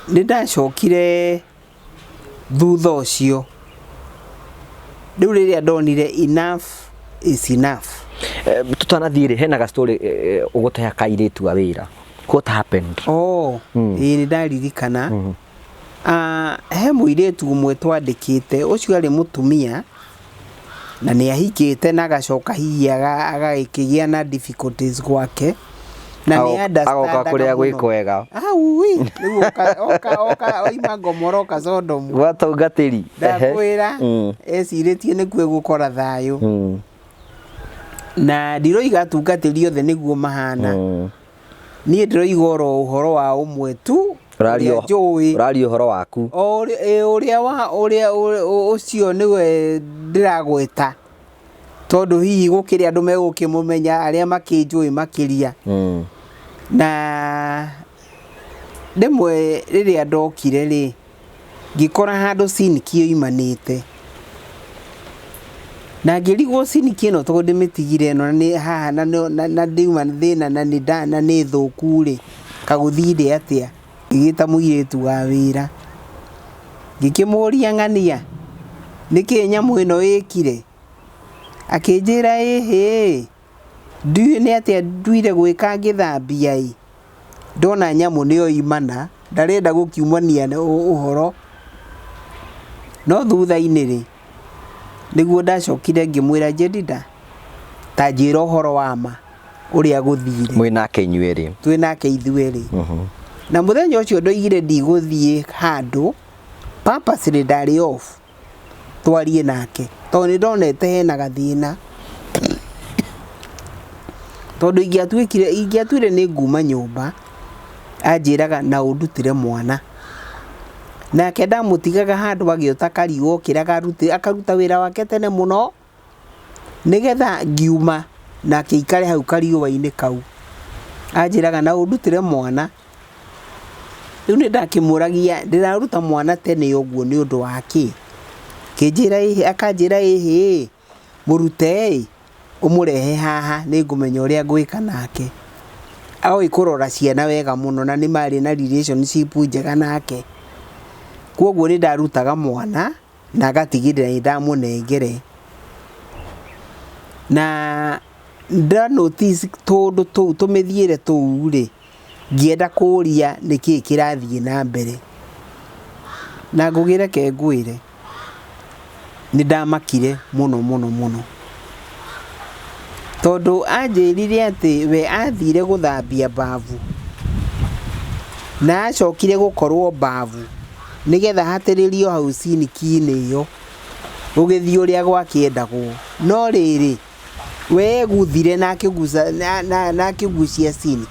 nĩ ndacokire thutha ũcio rĩu rĩrĩa ndonire enough is enough. Tũtanathiĩ rĩ, hena ga story ũgũteha kairĩtu a wĩra. What happened? Oh, ĩĩ nĩ ndaririkana. He mũirĩtu ũmwe twandĩkĩte, ũcio arĩ mũtumia na nĩ ahikĩte na agacoka hihi agagĩkĩgĩa na difficulties gwake na nĩ Agoka understandaga kũrĩa gwĩ mũno. kwega. Aui, rĩu oka oka oka oima Gomora oka Sodomu. Gwa tungatĩri. Ndakwĩra ecirĩtie nĩkuo egũkora thayũ. Na ndiroiga atungatĩri othe nĩguo mahana. Niĩ ndĩroiga oro ũhoro wa ũmwe tu Ũraria ũrĩa njũĩ. Ũraria ũhoro waku. O ũrĩa wa ũrĩa ũcio nĩwe ndĩragweta. Tondũ hihi gũkĩrĩ andũ megũkĩmũmenya arĩa makĩnjũĩ makĩria. Na rĩmwe rĩrĩa ndokire rĩ, ngĩkora handũ sinki yoimanĩte. Na ngĩrigwo sinki ĩno tondũ ndĩmĩtigire ĩno na nĩ haha na na ndiuma thĩna na nĩ na nĩ thũku rĩ, kagũthire atĩa? Ngĩgĩta mũirĩtu wa wĩra. Ngĩkĩmũria ng'ania, nĩkĩ nyamũ ĩno ĩkire? Akĩnjĩra ĩhĩ, ndiũĩ nĩ atĩa nduire gwĩka ngĩthambia ĩ, Ndona nyamũ nĩyo imana, ndarenda gũkiumania ũhoro. No thutha-inĩ rĩ, nĩguo ndacokire ngĩmwĩra Jedida, ta njĩra ũhoro wa ma ũrĩa gũthire. Mwĩ nake inyuĩ erĩ. Twĩ nake ithuĩ erĩ. Na mũthenya ũcio ndoigire ndigũthiĩ handũ, purposely ndarĩ off, twarie nake. Tondũ nĩ ndonete hena gathĩna. Tondũ ingĩatuĩkire, ingĩatuire nĩ nguma nyũmba, anjĩraga na ũndutĩre mwana. Nake ndamũtigaga handũ agĩota kariũa okĩraga akaruta wĩra wake tene mũno, nĩgetha ngiuma nake aikare hau kariũa-inĩ kau. Anjĩraga na ũndutĩre mwana. Rĩu nĩ ndakĩmũragia ndĩraruta mwana tene ũguo nĩ ũndũ wa kĩ? Akĩnjĩra ĩhĩ, akanjĩra ĩhĩ, mũrute ĩ, ũmũrehe haha nĩ ngũmenya ũrĩa ngwĩka nake. Oĩ kũrora ciana wega mũno na nĩ marĩ na relationship njega nake. Kwoguo nĩ ndarutaga mwana na agatigĩrĩra nĩ ndamũnengere. Na nda notice tũũndũ tũu tũmĩthiĩre tũu rĩ, ngĩenda kũria nĩkĩĩ kĩrathiĩ na mbere. Na ngũgĩ reke ngwĩre, nĩ ndamakire mũno mũno mũno. Tondũ anjĩrire atĩ we athire gũthambia bavu na acokire gũkorwo bavu nĩgetha hatĩrĩrio hau siniki-inĩ ĩyo gũgĩthiĩ ũrĩa gwakĩendagwo. No rĩrĩ, we eguthire na akĩgucia sink.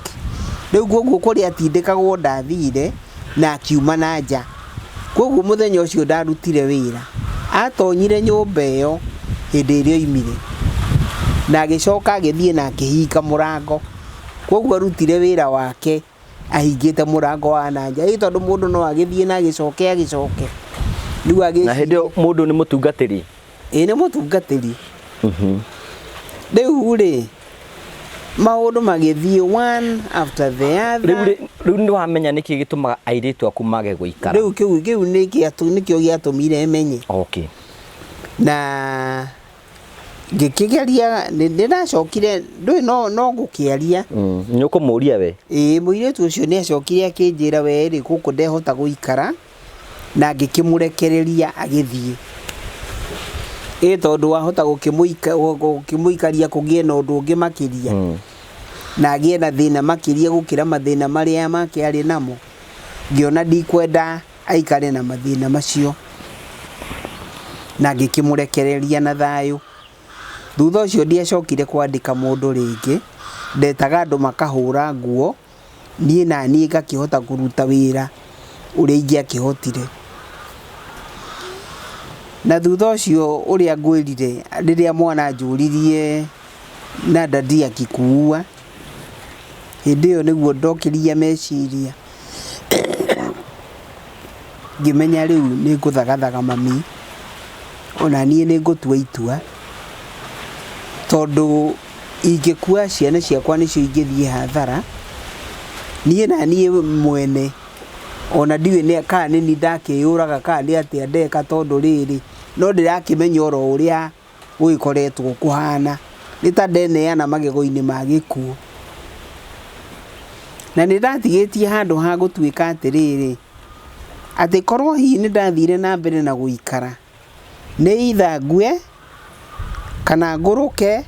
Rĩu koguo kũrĩa atindĩkagwo ndathire na akiuma na nja. Koguo mũthenya ũcio ndarutire wĩra, atonyire nyũmba ĩyo hĩndĩ ĩrĩa oimire na agĩcoka agĩthiĩ na akĩhinga mũrango. Koguo arutire wĩra wake ahingĩte mũrango wa na nja. Ĩ tondũ mũndũ no agĩthiĩ na agĩcoke agĩcoke. Rĩu Na hĩndĩ ĩyo mũndũ nĩ mũtungatĩri? Ĩ nĩ mũtungatĩri. Rĩu rĩ, maũndũ magĩthiĩ one after the other. Rĩu nĩ wamenya nĩkĩ gĩtũmaga airĩtu aku mage gũikara? Rĩu kĩu nĩkĩo gĩatũmire menye. Okay. Na ngĩkĩgeria, nĩ ndacokire, ndũĩ no ngũkĩaria. Nĩ ũkũmũria we? Ĩĩ, mũirĩtu ũcio nĩ acokire akĩnjĩra we rĩ, gũkũ ndehota gũikara, na ngĩkĩmũrekereria agĩthiĩ. Ĩ tondũ wahota gũkĩmũikaria kũgĩe na ũndũ ũngĩ makĩria. Na agĩe na thĩna makĩria gũkĩra mathĩna marĩa make arĩ namo. Ngĩona ndikwenda aikare na mathĩna macio. Na ngĩkĩmũrekereria na thayũ. Thutha ũcio ndiacokire kwandĩka mũndũ rĩngĩ. Ndetaga andũ makahũra nguo, niĩ na niĩ ngakĩhota kũruta wĩra ũrĩa ingĩakĩhotire. Na thutha ũcio ũrĩa ngwĩrire, rĩrĩa mwana anjũririe na dadi akikuua, hĩndĩ ĩyo nĩguo ndokĩria meciria. Ngĩmenya rĩu nĩ ngũthagathaga mami, ona niĩ nĩ ngũtua itua, tondũ ingĩkua ciana ciakwa nĩcio ingĩthiĩ hathara. Niĩ na niĩ mwene ona ndiũĩ nĩ kana nĩ niĩ ndakĩyũraga kana nĩ atĩa ndeka, tondũ rĩrĩ no ndĩrakĩmenya oro ũrĩa gũgĩkoretwo kũhana, nĩ ta ndeneana magego-inĩ ma gĩkuũ. Na nĩ ndatigĩtie handũ ha gũtuĩka atĩrĩrĩ, atĩ korwo hihi nĩ ndathire na mbere na gũikara, nĩ either ngue kana ngũrũke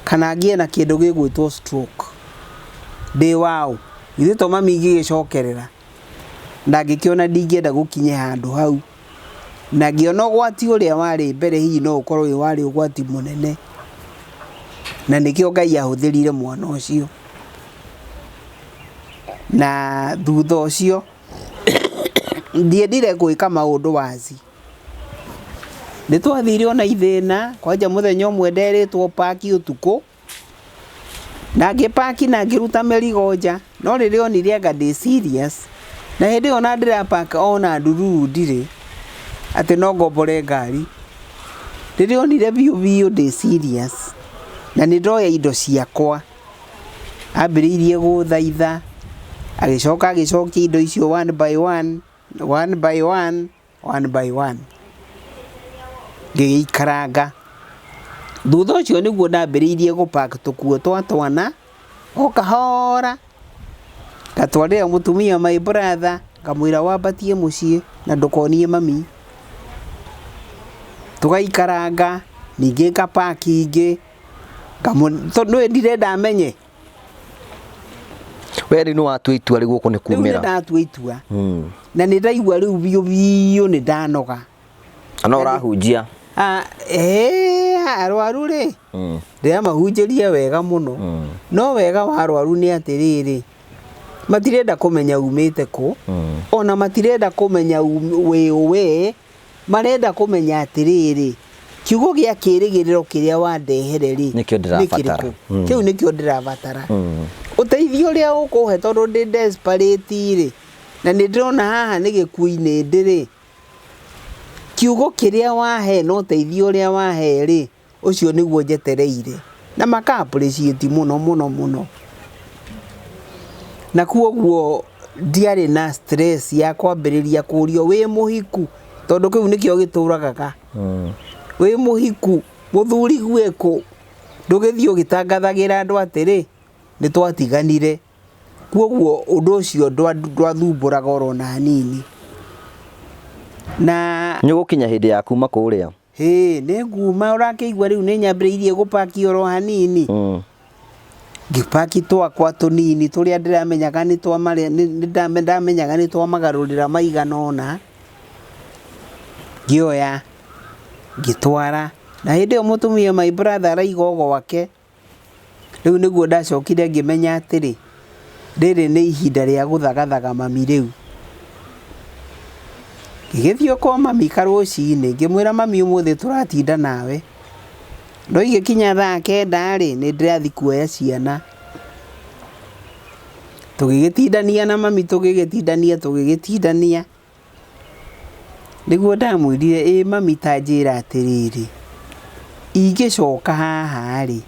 kana ngĩe na kĩndũ gĩgwĩtwo stroke. Ndĩ waũ? Githĩ to mami ingĩgĩcokerera? Na ngĩkĩona ndingĩenda gũkinye handũ hau. Na ngĩona ũgwati ũrĩa warĩ mbere hihi no ũkorwo wĩ warĩ ũgwati mũnene. Na nĩkĩo Ngai ahũthĩrire mwana ũcio. Na thutha ũcio ndiendire gwĩka maũndũ wazi. Nĩ twathire ona ithĩna, kwanja mũthenya ũmwe nderĩtwo paki ũtukũ, na ngĩpaki na ngĩruta mĩrigo nja, no rĩrĩa onire anga ndĩ serious, na hĩndĩ ĩyo ona ndĩrapaka ona ndururu ndirĩ, atĩ no ngombore ngari. Rĩrĩa onire biũ biũ ndĩ serious, na nĩ ndoya indo ciakwa, ambĩrĩirie gũthaitha, agĩcoka agĩcokia indo icio one by one, one by one, one by one. Ngĩgĩikaranga. Thutha ũcio nĩguo ndambĩrĩirie gũpack tũkuo twa twana o kahora. Ngatwarĩra mũtumia my brother, ngamwĩra wambatie mũciĩ na ndũkonie mami. Tũgaikaranga, ningĩ ngapaki ingĩ, tondũ nĩ ndirenda amenye. We rĩu nĩ watua itua rĩu gũkũ nĩ Rĩu nĩ kumĩra. ndatua itua. Na nĩ ndaigua rĩu biũ biũ nĩ ndanoga. Na no ũrahunjia. Ah, arwaru rĩ, ndĩramahunjĩria wega mũno. No wega wa arwaru nĩ atĩrĩrĩ, matirenda kũmenya umĩte kũ, ona matirenda kũmenya wĩ ũ we, marenda kũmenya atĩrĩrĩ, kiugo gĩa kĩrĩgĩrĩro kĩrĩa wandehere rĩ, Nĩkĩo ndĩrabatara. nĩ kĩrĩkũ? Kĩu nĩkĩo ndĩrabatara. Ũteithio ũrĩa ũkũhe tondũ ndĩ desperate rĩ, na nĩ ndĩrona haha nĩ gĩkuũ-inĩ ndĩ rĩ, kiugo kĩrĩa wahe na ũteithio ũrĩa wahe rĩ, ũcio nĩguo njetereire. Na maka appreciate mũno mũno mũno. Na kuoguo ndiarĩ na stress ya kwambĩrĩria kũrio wĩ mũhiku, tondũ kĩu nĩkĩo gĩtũragaga. Wĩ mũhiku, mũthuri gwĩkũ, ndũgĩthiĩ ũgĩtangathagĩra andũ atĩrĩ, nĩ twatiganire. Kuoguo ũndũ ũcio ndwathumbũraga oro na hanini. Na Nĩ ũgũkinya hĩndĩ ya kuma kũrĩa. Hĩ, nĩ nguma ũrakĩigua rĩu nĩ nyambĩrĩirie gũpaki oro hanini. Ngĩpaki twakwa tũnini tũrĩa ndĩramenyaga nĩ twa marĩa nĩ ndamenyaga nĩ twa magarũrĩra maigana ũna. Ngĩoya, ngĩtwara. Na hĩndĩ ĩyo mũtumia my brother araiga o gwake. Rĩu nĩguo ndacokire ngĩmenya atĩrĩ, rĩrĩ nĩ ihinda rĩa gũthagathaga mami rĩu. Ngĩgĩthiĩ kwa mami karũcinĩ, ngĩmwĩra mami ũmũthĩ tũratinda nawe. No igĩkinya thaa kenda rĩ, nĩ ndĩrathiĩ kuoya ciana. Tũgĩgĩtindania na mami, tũgĩgĩtindania, tũgĩgĩtindania. Nĩguo ndamwĩrire, ĩ mami ta njĩra atĩrĩrĩ, ingĩcoka haha rĩ,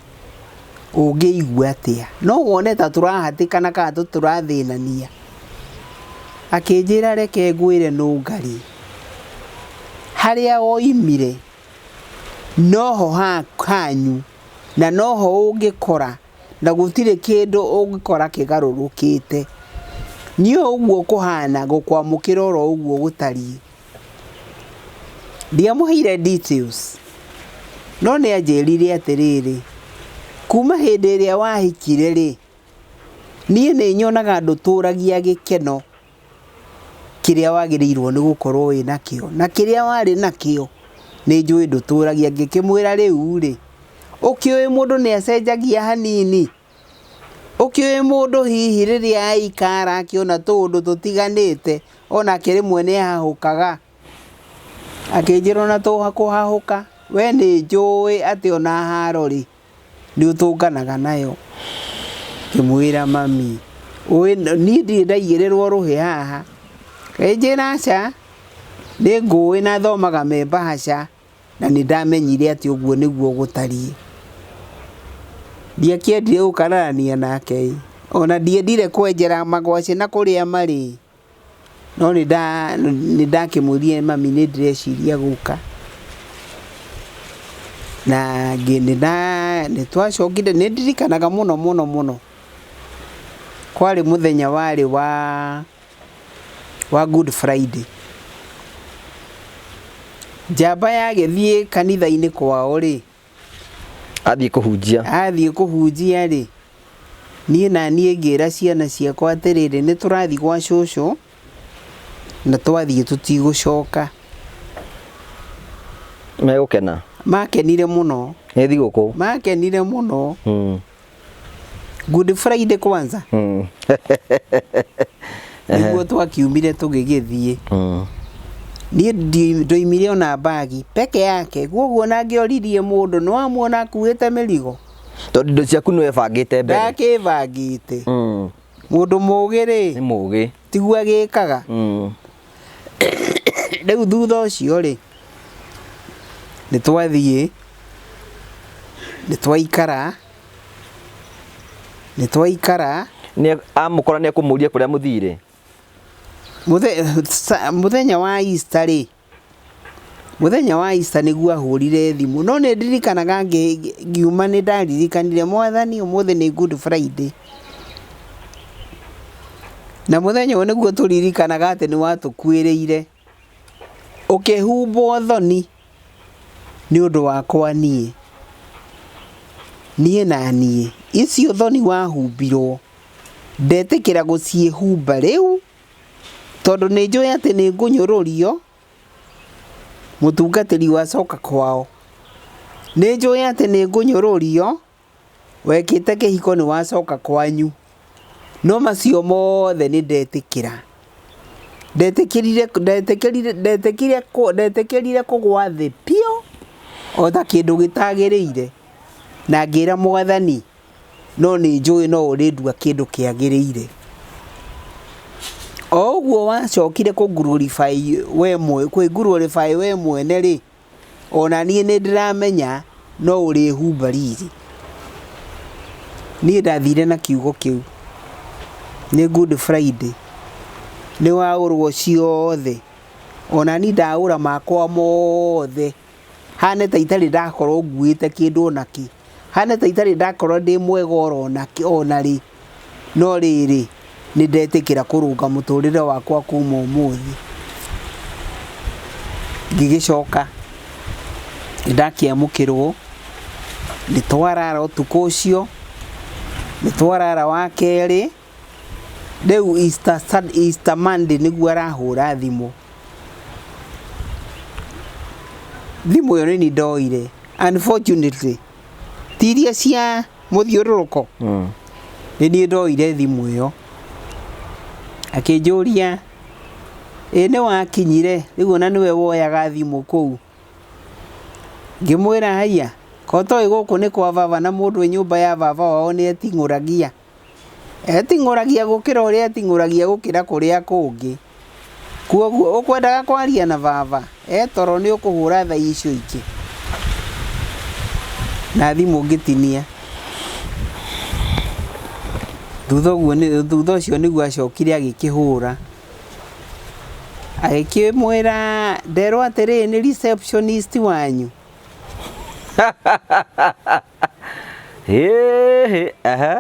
ũngĩigua atĩa? No wone ta tũrahatĩkana kana tũrathĩnania. Akĩnjĩra reke ngwĩre nũngarĩ, harĩa woimire noho hanyu na noho ũngĩkora na gũtirĩ kĩndũ ũngĩkora kĩgarũrũkĩte. Niĩ ũguo kũhana ngũkwamũkĩra oro ũguo gũtariĩ. Ndiamũheire details, no nĩ anjĩrire atĩrĩrĩ, kuma hĩndĩ ĩrĩa wahikire rĩ, niĩ nĩ nyonaga ndũtũragia gĩkeno kĩrĩa wagĩrĩirwo nĩ gũkorwo wĩ nakĩo, na kĩrĩa warĩ nakĩo nĩ njũĩ ndũtũragia. Ngĩkĩmwĩra rĩu rĩ, ũkĩũĩ mũndũ nĩ acenjagia hanini, ũkĩũĩ mũndũ hihi rĩrĩa aikara akĩona tũũndũ tũtiganĩte onake rĩmwe nĩ ahahũkaga. Akĩnjĩra ona kũhahũka, we nĩ njũĩ atĩ ona haro rĩ, nĩ ũtũnganaga nayo. Ngĩmwĩra mami, ũĩ niĩ ndirĩ ndaigĩrĩrwo rũhĩ haha. Akĩnjĩra aca, nĩ ngũĩ na thomaga me mbahaca na nĩ ndamenyire atĩ ũguo nĩguo gũtariĩ. Ndiakĩendire gũkararania nake, ona ndiendire kwenjera magwacĩ na kũrĩa marĩ. No nĩ ndakĩmwĩrire mami nĩ ndĩreciria gũka. Na nĩ twacokire, nĩ ndirikanaga mũno mũno mũno. Kwarĩ mũthenya warĩ wa Good Friday. Njamba yagĩthiĩ kanitha-inĩ kwao rĩ, Athiĩ kũhunjia. Athiĩ kũhunjia rĩ, niĩ na niĩ ngĩra ciana ciakwa atĩrĩrĩ, nĩ tũrathiĩ gwa cũcũ na twathiĩ tũtigũcoka. Megũkena. Makenire mũno. Nĩ thigũkũ. Makenire mũno. Good Friday kwanza. Nĩguo twakiumire tũgĩgĩthiĩ. Niĩ ndoimire ona bagi peke yake, koguo ona ngĩoririe mũndũ nĩ wamuona akuĩte mĩrigo. Tondũ indo ciaku nĩ webangĩte mbere. Ndakĩbangĩte. Mũndũ mũgĩ rĩ, Nĩ mũgĩ. Tiguo agĩkaga. Rĩu thutha ũcio rĩ, nĩ twathiĩ, nĩ twaikara, nĩ twaikara. Nĩ amũkora nĩ ekũmũria kũrĩa mũthire? Mũthenya wa Easter rĩ, mũthenya wa Easter nĩguo ahũrire thimũ, no nĩ ndirikanaga ngiuma nĩ ndaririkanire mwathani ũmũthĩ nĩ Good Friday. Na mũthenya ũyũ nĩguo tũririkanaga atĩ nĩ watũkuĩrĩire, ũkĩhumbwo thoni nĩ ũndũ wakwa niĩ. Niĩ na niĩ, icio thoni wahumbirwo, ndetĩkĩra gũciĩhumba rĩu, tondũ nĩ njũĩ atĩ nĩ ngũnyũrũrio, mũtungatĩri wacoka kwao. Nĩ njũĩ atĩ nĩ ngũnyũrũrio, wekĩte kĩhiko nĩ wacoka kwanyu. No macio mothe nĩ ndetĩkĩra. Ndetĩkĩrire ndetĩkĩrire ndetĩkire ndetĩkĩrire kũgwa thĩ biũ o ta kĩndũ gĩtagĩrĩire na ngĩra mwathani no nĩ njũĩ no ũrĩndua kĩndũ kĩagĩrĩire. O ũguo wacokire kũ glorify we kwĩ glorify we mwene rĩ, ona niĩ nĩ ndĩramenya no ũrĩhumba riri. Niĩ ndathire na kiugo kĩu. Nĩ Good Friday. Nĩ waũrwo ciothe. Ona niĩ ndaũra makwa mothe. Hane ta itarĩ ndakorwo nguĩte kĩndũ ona kĩ. Hane ta itarĩ ndakorwo ndĩ mwega oro ona rĩ. No rĩrĩ, nĩ ndetĩkĩra kũrũnga mũtũrĩre wakwa kuma ũmũthĩ. Ngĩgĩcoka, nĩ ndakĩamũkĩrwo, nĩ twarara ũtukũ ũcio, nĩ twarara wa kerĩ, rĩu Easter Monday nĩguo arahũra thimũ. Thimũ ĩyo nĩ niĩ ndoire, unfortunately, ti iria cia mũthiũrũrũko. Nĩ niĩ ndoire thimũ ĩyo. Akĩnjũria, ĩ nĩ wakinyire? Rĩu ona nĩwe woyaga thimũ kũu. Ngĩmwĩra haiya, ko toĩ gũkũ nĩ kwa baba na mũndũ wĩ nyũmba ya baba wao nĩ eting'ũragia. Eting'ũragia gũkĩra ũrĩa eting'ũragia gũkĩra kũrĩa kũngĩ. Kwoguo ũkwendaga kwaria na baba, e toro nĩ ũkũhũra thaa icio ingĩ. Na thimũ ngĩtinia. Thutha ũguo thutha ũcio nĩguo acokire agĩkĩhũra. Agĩkĩmwĩra nderwo atĩrĩrĩ nĩ receptionist wanyu. Hĩhĩ, ehe.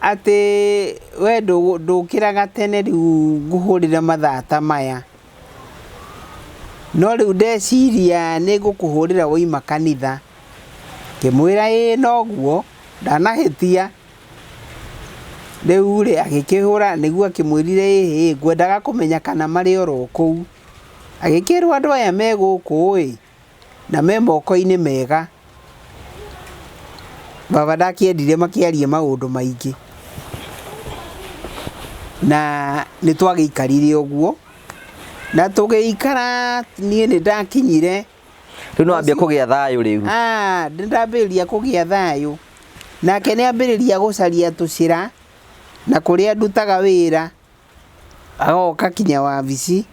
Atĩ we ndũkĩraga tene rĩu ngũhũrĩre mathaa ta maya. No rĩu ndeciria nĩ ngũkũhũrĩra wauma kanitha. Ngĩmwĩra ĩĩ noguo ndanahĩtia. Rĩu rĩ agĩkĩhũra nĩguo akĩmwĩrire ĩhĩ ngwendaga kũmenya kana marĩ oro kũu. Agĩkĩrwo andũ aya me gũkũ ĩ na me moko-inĩ mega. Baba ndakĩendire makĩarie maũndũ maingĩ. Na nĩ twagĩikarire ũguo na tũgĩikara niĩ nĩ ndakinyire. Rĩu nĩ wambia kũgĩa thayũ rĩu. Ah, nĩ ndambĩrĩria kũgĩa thayũ. Nake nĩ ambĩrĩria gũcaria tũcĩra na kũrĩa ndutaga wĩra agoka kinya wabici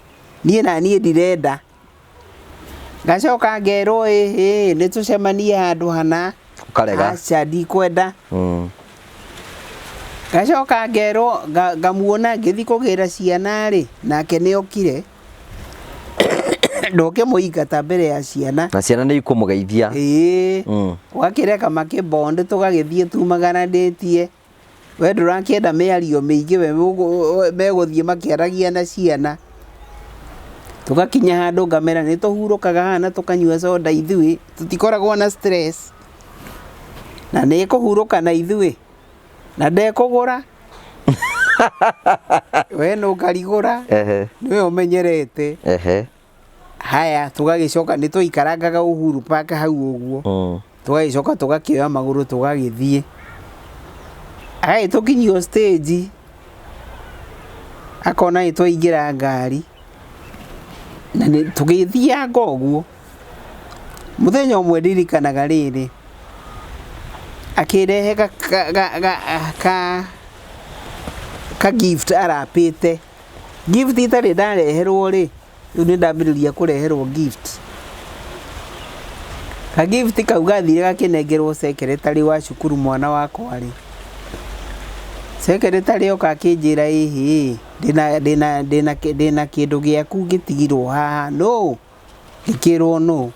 niĩ na niĩ ndirenda. Ngacoka ngerwo ĩhĩ nĩ tũcemanie handũ hana. Ũkarega. Aca ndikwenda. Ngacoka ngerwo ngamuona ngĩthiĩ kũgĩra ciana rĩ, nake nĩ okire. Ndũkĩmũingata mbere ya ciana. Na ciana nĩ ikũmũgeithia. Ĩĩ. Ũgakĩreka makĩbond tũgagĩthiĩ tumagaranĩtie. We ndũrakĩenda mĩario mĩingĩ we megũthiĩ makĩaragia na ciana. Tũgakinya handũ ngamera nĩ tũhurũkaga haha na tũkanyua soda ithuĩ, tũtikoragwo na stress. Na nĩ ĩkũhurũka na ithuĩ. Na ndekũgũra. We nũ ngarigũra. Nĩwe ũmenyerete. Haya tũgagĩcoka nĩ twaikarangaga Uhuru Park hau ũguo. Tũgagĩcoka tũgakĩoya magũrũ tũgagĩthiĩ. Agagĩtũkinyia stage akona nĩ twaingĩra ngari na tũgĩthianga ũguo. Mũthenya ũmwe ndirikanaga rĩrĩ, akĩrehe ka gift arapĩte. Gift itarĩ ndareherwo rĩ, rĩu nĩ ndambĩrĩria kũreherwo gift. Ka gift kau gathire gakĩnengerwo secretary wa cukuru mwana wakwa rĩ. Secretary oka akĩnjĩra ĩhĩ, ndĩna kĩndũ gĩaku gĩtigirwo haha, nũ? Ngĩkĩrwo nũ.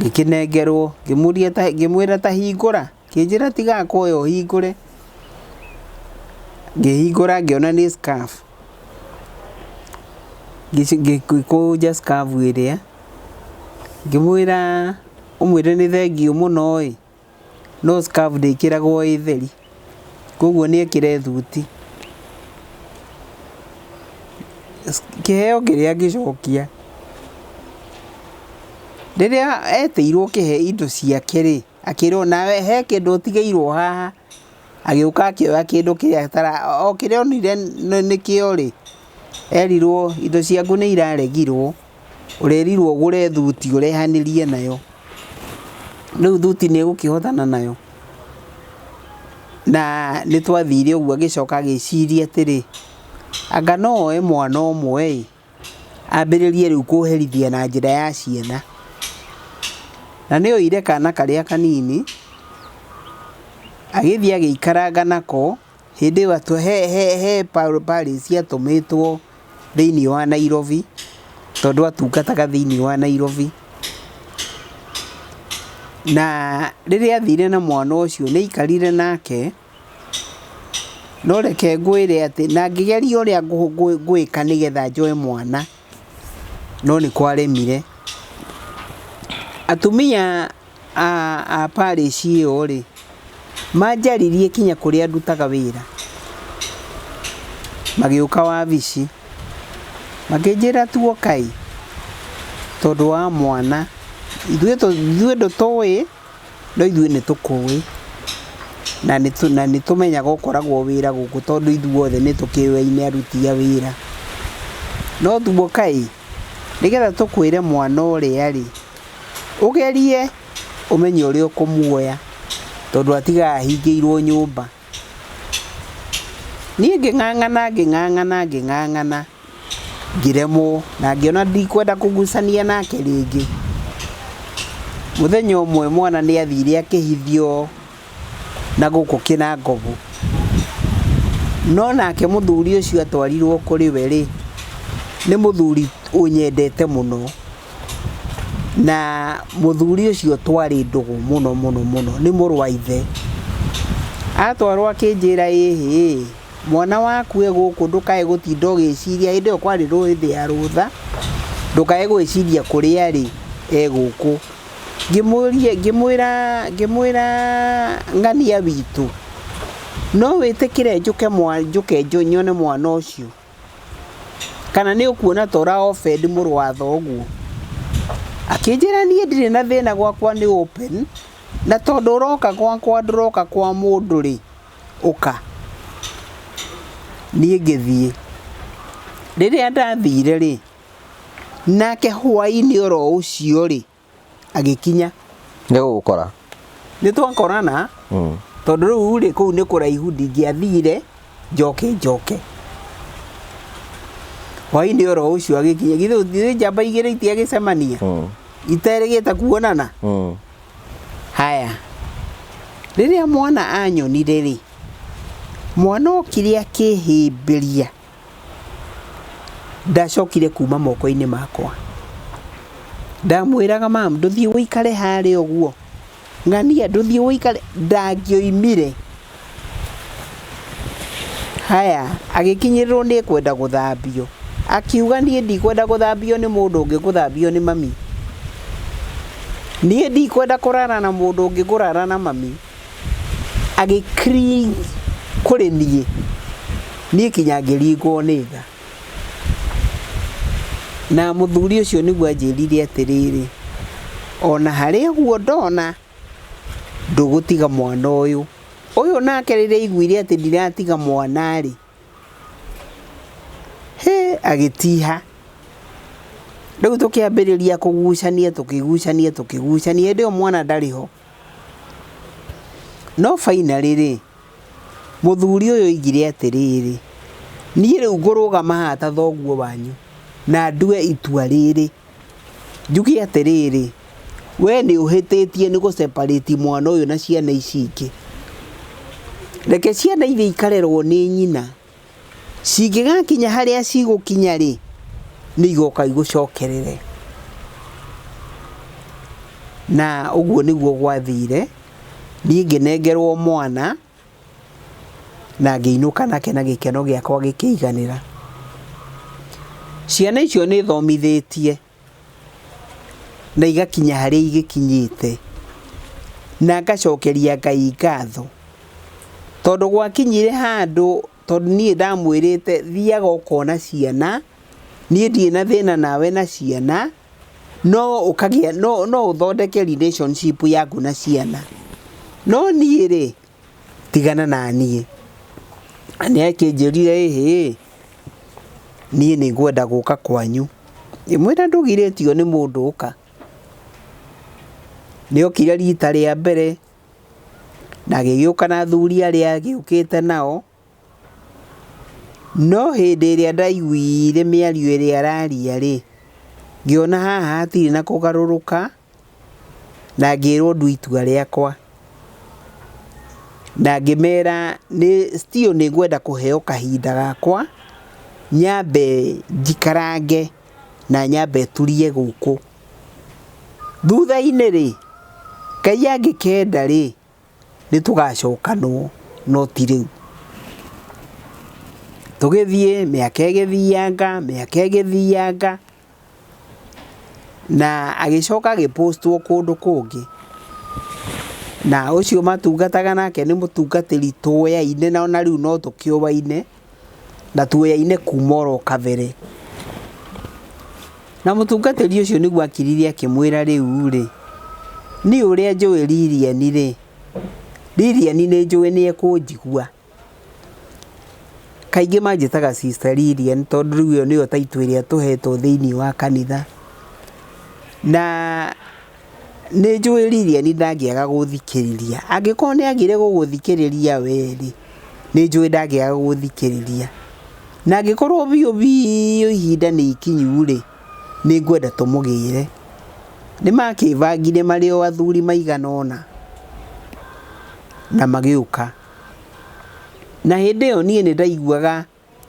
Ngĩkĩnengerwo, ngĩmwĩra ta hingũra, akĩnjĩra tiga kuoya ũhingũre. Ngĩhingũra ngĩona nĩ scarf. Ngĩkũnja scarf ĩrĩa, ngĩmwĩra ũmwĩre nĩ thengiũ mũno ĩ, no scarf ndĩkĩragwo ĩ theri, koguo nĩ ekĩre thuti. Kĩheo kĩrĩa ngĩcokia. Rĩrĩa etĩirwo kĩhe indo ciake rĩ, akĩrwo nawe he kĩndũ ũtigĩirwo haha, agĩũka akĩoya kĩndũ kĩrĩa o kĩrĩa onire nĩkĩo rĩ, erirwo indo ciaku nĩ iraregirwo, ũrerirwo ũgũre thuti ũrehanĩrie nayo. Rĩu thuti nĩ egũkĩhotana nayo? Na nĩ twathire ũguo agĩcoka agĩciria atĩrĩ, anga no oe mwana ũmwe ĩ, ambĩrĩrie rĩu kũherithia na njĩra ya ciana. Na nĩ oire kana karĩa kanini, agĩthiĩ agĩikaranga nako, hĩndĩ ĩyo he parish atũmĩtwo thĩinĩ wa Nairobi, tondũ atungataga thĩinĩ wa Nairobi. Na rĩrĩa athire na mwana ũcio nĩ aikarire nake. No reke ngwĩre atĩ na ngĩgeria ũrĩa ngwĩka nĩgetha njoe mwana, no nĩ kwaremire. Atumia a parish ĩyo rĩ, manjaririe kinya kũrĩa ndutaga wĩra, magĩũka wabici, makĩnjĩra tuoka ĩ, tondũ wa mwana, ithuĩ ndũtũĩ. No ithuĩ nĩ tũkũĩ na nĩ tũmenyaga ũkoragwo wĩra gũkũ tondũ ithuothe nĩ tũkĩũyaine aruti a wĩra. No tuoka ĩ, nĩgetha tũkwĩre mwana ũrĩa rĩ, ũgerie ũmenye ũrĩa ũkũmuoya tondũ atigaga ahingĩirwo nyũmba. Niĩ ngĩng'ang'ana ngĩng'ang'ana ngĩng'ang'ana. Ngĩremwo na ngĩona ndikwenda kũgucania nake rĩngĩ. Mũthenya ũmwe mwana nĩ athire akĩhithio na gũkũ Kĩnangobu. No nake mũthuri ũcio atwarirwo kũrĩ we rĩ, nĩ mũthuri ũnyendete mũno. Na mũthuri ũcio twarĩ ndũgũ mũno mũno mũno, nĩ mũrũ wa ithe. Atwarwo akĩnjĩra ĩhĩ, Mwana waku e gũkũ ndũkae gũtinda ũgĩciria, hĩndĩ ĩyo kwarĩ hĩndĩ ya rũtha, ndũkae gwĩciria kũrĩa arĩ e gũkũ. Ngĩmũria ngĩmwĩra ngĩmwĩra ng'ania witũ, no wĩtĩkĩre njũke njũke nyone mwana ũcio? Kana nĩ ũkuona ta ũra offend mũrũ wa thoguo? Akĩnjĩra niĩ ndirĩ na thĩna gwakwa nĩ open, na tondũ ũroka gwakwa ndũroka kwa mũndũ rĩ, ũka. Niĩ ngĩthiĩ. Rĩrĩa ndathire rĩ, nake hwainĩ oro ũcio rĩ, agĩkinya. Nĩ gũgũkora. Nĩ twakorana, tondũ rĩu rĩ, kũu nĩ kũraihu ndingĩathire njoke njoke. Hwainĩ oro ũcio agĩkinya. Githĩ njamba igĩrĩ itiagĩcemania? Iterĩgĩte kuonana? Haya, rĩrĩa mwana anyonire rĩ, mwana okire akĩhĩmbĩria, ndacokire kuma moko-inĩ makwa. Ndamwĩraga mam ndũthiĩ ũikare harĩa ũguo, ng'ania ndũthiĩ ũikare, ndangĩoimire. Haya, agĩkinyĩrĩrwo nĩ ekwenda gũthambio, akiuga niĩ ndikwenda gũthambio nĩ mũndũ ũngĩ ngũthambio nĩ mami. Niĩ ndikwenda kũrara na mũndũ ũngĩ ngũrara na mami. Agĩ cling kũrĩ niĩ, niĩ kinya ngĩringwo nĩ tha. Na mũthuri ũcio nĩguo anjĩrire atĩrĩrĩ, ona harĩ ũguo ndona, ndũgũtiga mwana ũyũ. Ũyũ nake rĩrĩa aiguire atĩ ndiratiga mwana-rĩ, hĩ, agĩtiha. Rĩu tũkĩambĩrĩria kũgucania, tũkĩgucania, tũkĩgucania, hĩndĩ ĩyo mwana ndarĩ ho. No finally rĩ, mũthuri ũyũ oigire atĩrĩrĩ, niĩ rĩu ngũrũgama haha ta thoguo wanyu na ndue itua rĩrĩ. Njuge atĩrĩrĩ, we nĩ ũhĩtĩtie nĩ gũ separate mwana ũyũ na ciana ici ingĩ. Reke ciana ithiĩ ikarerwo nĩ nyina, cingĩgakinya harĩa cigũkinya rĩ, nĩ igoka igũcokerere. Na ũguo nĩguo gwathire, niĩ ngĩnengerwo mwana. Na ngĩinũka nake na gĩkeno gĩakwa gĩkĩiganĩra. Ciana icio nĩ thomithĩtie na igakinya harĩa igĩkinyĩte, na ngacokeria Ngai ngatho, tondũ gwakinyire handũ, tondũ niĩ ndamwĩrĩte thiaga ũkona ciana, niĩ ndirĩ na thĩna nawe na ciana, no ũkagĩa no ũthondeke relationship yaku na ciana, no niĩ rĩ, tigana na niĩ. Na nĩ akĩnjĩrire ĩhĩ, niĩ nĩ ngwenda gũka kwanyu. Ngĩmwĩra ndũgirĩtio nĩ mũndũ ũka. Nĩ okire rita rĩa mbere, na agĩgĩũka na athuri arĩa agĩũkĩte nao, no hĩndĩ ĩrĩa ndaiguire mĩario ĩrĩa araria rĩ, ngĩona haha hatirĩ na kũgarũrũka, na ngĩrwo ndue itua rĩakwa. Na ngĩmera nĩ still nĩ ngwenda kũheo kahinda gakwa, nyambe njikarange na nyambe turie gũkũ. Thutha-inĩ rĩ, Ngai angĩkenda rĩ, nĩ tũgacokanwo no ti rĩu. Tũgĩthiĩ mĩaka ĩgĩthianga, mĩaka ĩgĩthianga, na agĩcoka agĩ post wo kũndũ kũngĩ. Na ũcio matungataga nake nĩ mũtungatĩri tũyaine na ona rĩu no tũkĩũaine, na tuoyaine kuma oro kabere. Na mũtungatĩri ũcio nĩguo akirire akĩmwĩra rĩu rĩ, niĩ ũrĩa njũĩ Lilian rĩ, Lilian nĩ njũĩ nĩ ekũnjigua. Kaingĩ manjĩtaga Sister Lilian tondũ rĩu ĩyo nĩyo title ĩrĩa tũhetwo thĩinĩ wa kanitha. Na nĩ njũĩ Lilian ndangĩaga gũthikĩrĩria. Angĩkorwo nĩ agire gũgũthikĩrĩria we rĩ, nĩ njũĩ ndangĩaga gũgũthikĩrĩria. Na angĩkorwo biũ biũ ihinda nĩ ikinyu rĩ, nĩ ngwenda tũmũgĩre. Nĩ makĩbangire marĩ o athuri maigana ũna na magĩũka. Na hĩndĩ ĩyo niĩ nĩ ndaiguaga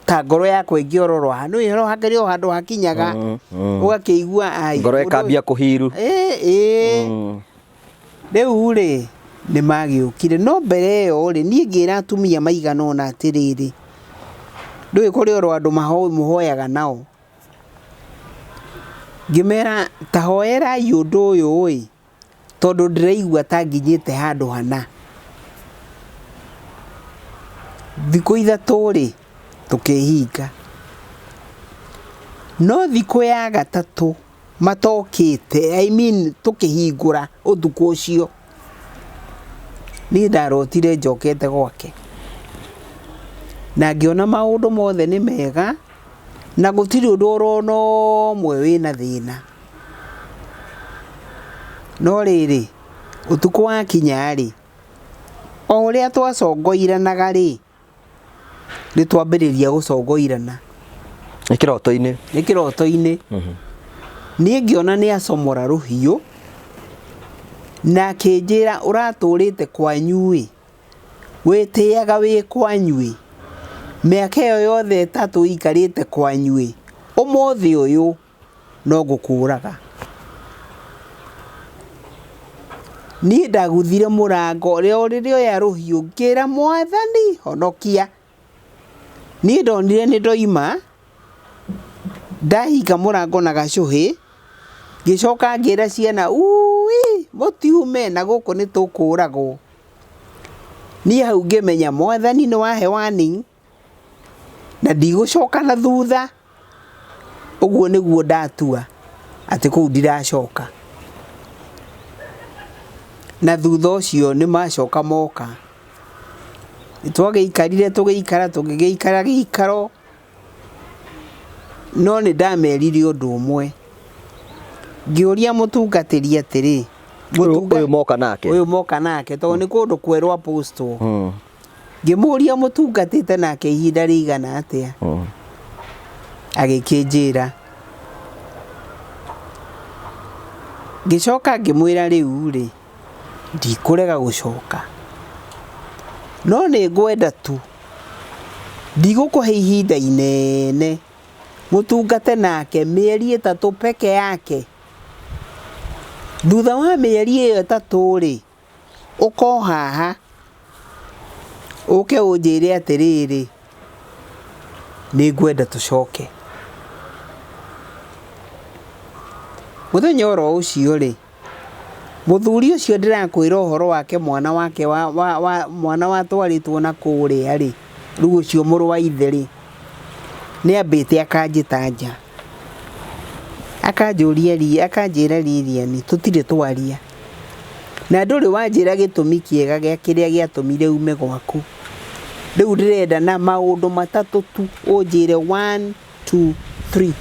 ta ngoro yakwa ĩngĩororoha. Nĩ ũĩ hakĩrĩ o handũ hakinyaga ũgakĩigua ai. Ngoro ĩkambia kũhiru. Ĩĩ. Rĩu rĩ, nĩ magĩũkire no mbere ĩyo rĩ, niĩ ngĩra atumia maigana ũna atĩrĩrĩ, ndũĩ kũrĩ oro andũ mũhoyaga nao. Ngĩmera ta hoerai ũndũ ũyũ ĩ, tondũ ndĩraigua ta nginyĩte handũ hana. Thikũ ithatũ rĩ, tũkĩhinga. No thikũ ya gatatũ matokĩte, I mean tũkĩhingũra ũtukũ ũcio, niĩ ndarotire njokete gwake. Na ngĩona maũndũ mothe nĩ mega, na gũtirĩ ũndũ oro na ũmwe wĩna thĩna. No rĩrĩ, ũtukũ wakinya rĩ, o ũrĩa twacongoiranaga rĩ, nĩ twambĩrĩria gũcongoirana. Nĩ kĩroto-inĩ. Nĩ kĩroto-inĩ. Niĩ ngĩona nĩ acomora rũhiũ, na akĩnjĩra ũratũrĩte kwanyu ĩ, wĩtĩaga wĩ kwanyu ĩ, mĩaka ĩyo yothe ĩtatũ ũikarĩte kwanyu ĩ, ũmũthĩ ũyũ no ngũkũraga. Niĩ ndaguthire mũrango o rĩrĩa oya rũhiũ ngĩra Mwathani honokia. Niĩ ndonire nĩ ndoima, ndahinga mũrango na gacũhĩ, ngĩcoka ngĩra ciana ui mũtiume na gũkũ nĩ tũkũragwo. Niĩ hau ngĩmenya Mwathani nĩ wahe warning na ndigũcoka na thutha. Ũguo nĩguo ndatua atĩ kũu ndiracoka. Na thutha ũcio nĩ macoka moka. Nĩ twagĩikarire tũgĩikara tũgĩgĩikara gĩikaro, no nĩ ndamerire ũndũ ũmwe. Ngĩũria mũtungatĩri atĩrĩ, Ũyũ moka nake. Ũyũ moka nake tondũ nĩ kũndũ kwerũ apostle. Ngĩmũria mũtungatĩte nake ihinda rĩigana atĩa. Agĩkĩnjĩra. Ngĩcoka ngĩmwĩra rĩu rĩ, ndikũrega gũcoka, no nĩ ngwenda tu ndigũkũhe ihinda inene, mũtungate nake mĩeri 3 peke yake. Thutha wa mĩeri ĩyo 3 rĩ, ũko haha Ũke ũnjĩre atĩrĩrĩ, nĩ ngwenda tũcoke. Mũthenya oro ũcio rĩ, mũthuri ũcio ndĩrakwĩra ũhoro wake mwana wake wa, wa, wa, mwana watwarĩtwo na kũrĩa rĩ, rĩu ũcio mũrũ wa ithe rĩ, nĩ ambĩte akanjĩta nja. Akanjũria akanjĩra Lilian tũtirĩ twaria. Na ndũrĩ wanjĩra gĩtũmi kĩega gĩa kĩrĩa gĩatũmire ume gwaku. Rĩu ndĩrenda na maũndũ matatũ tu ũnjĩre one, two, three.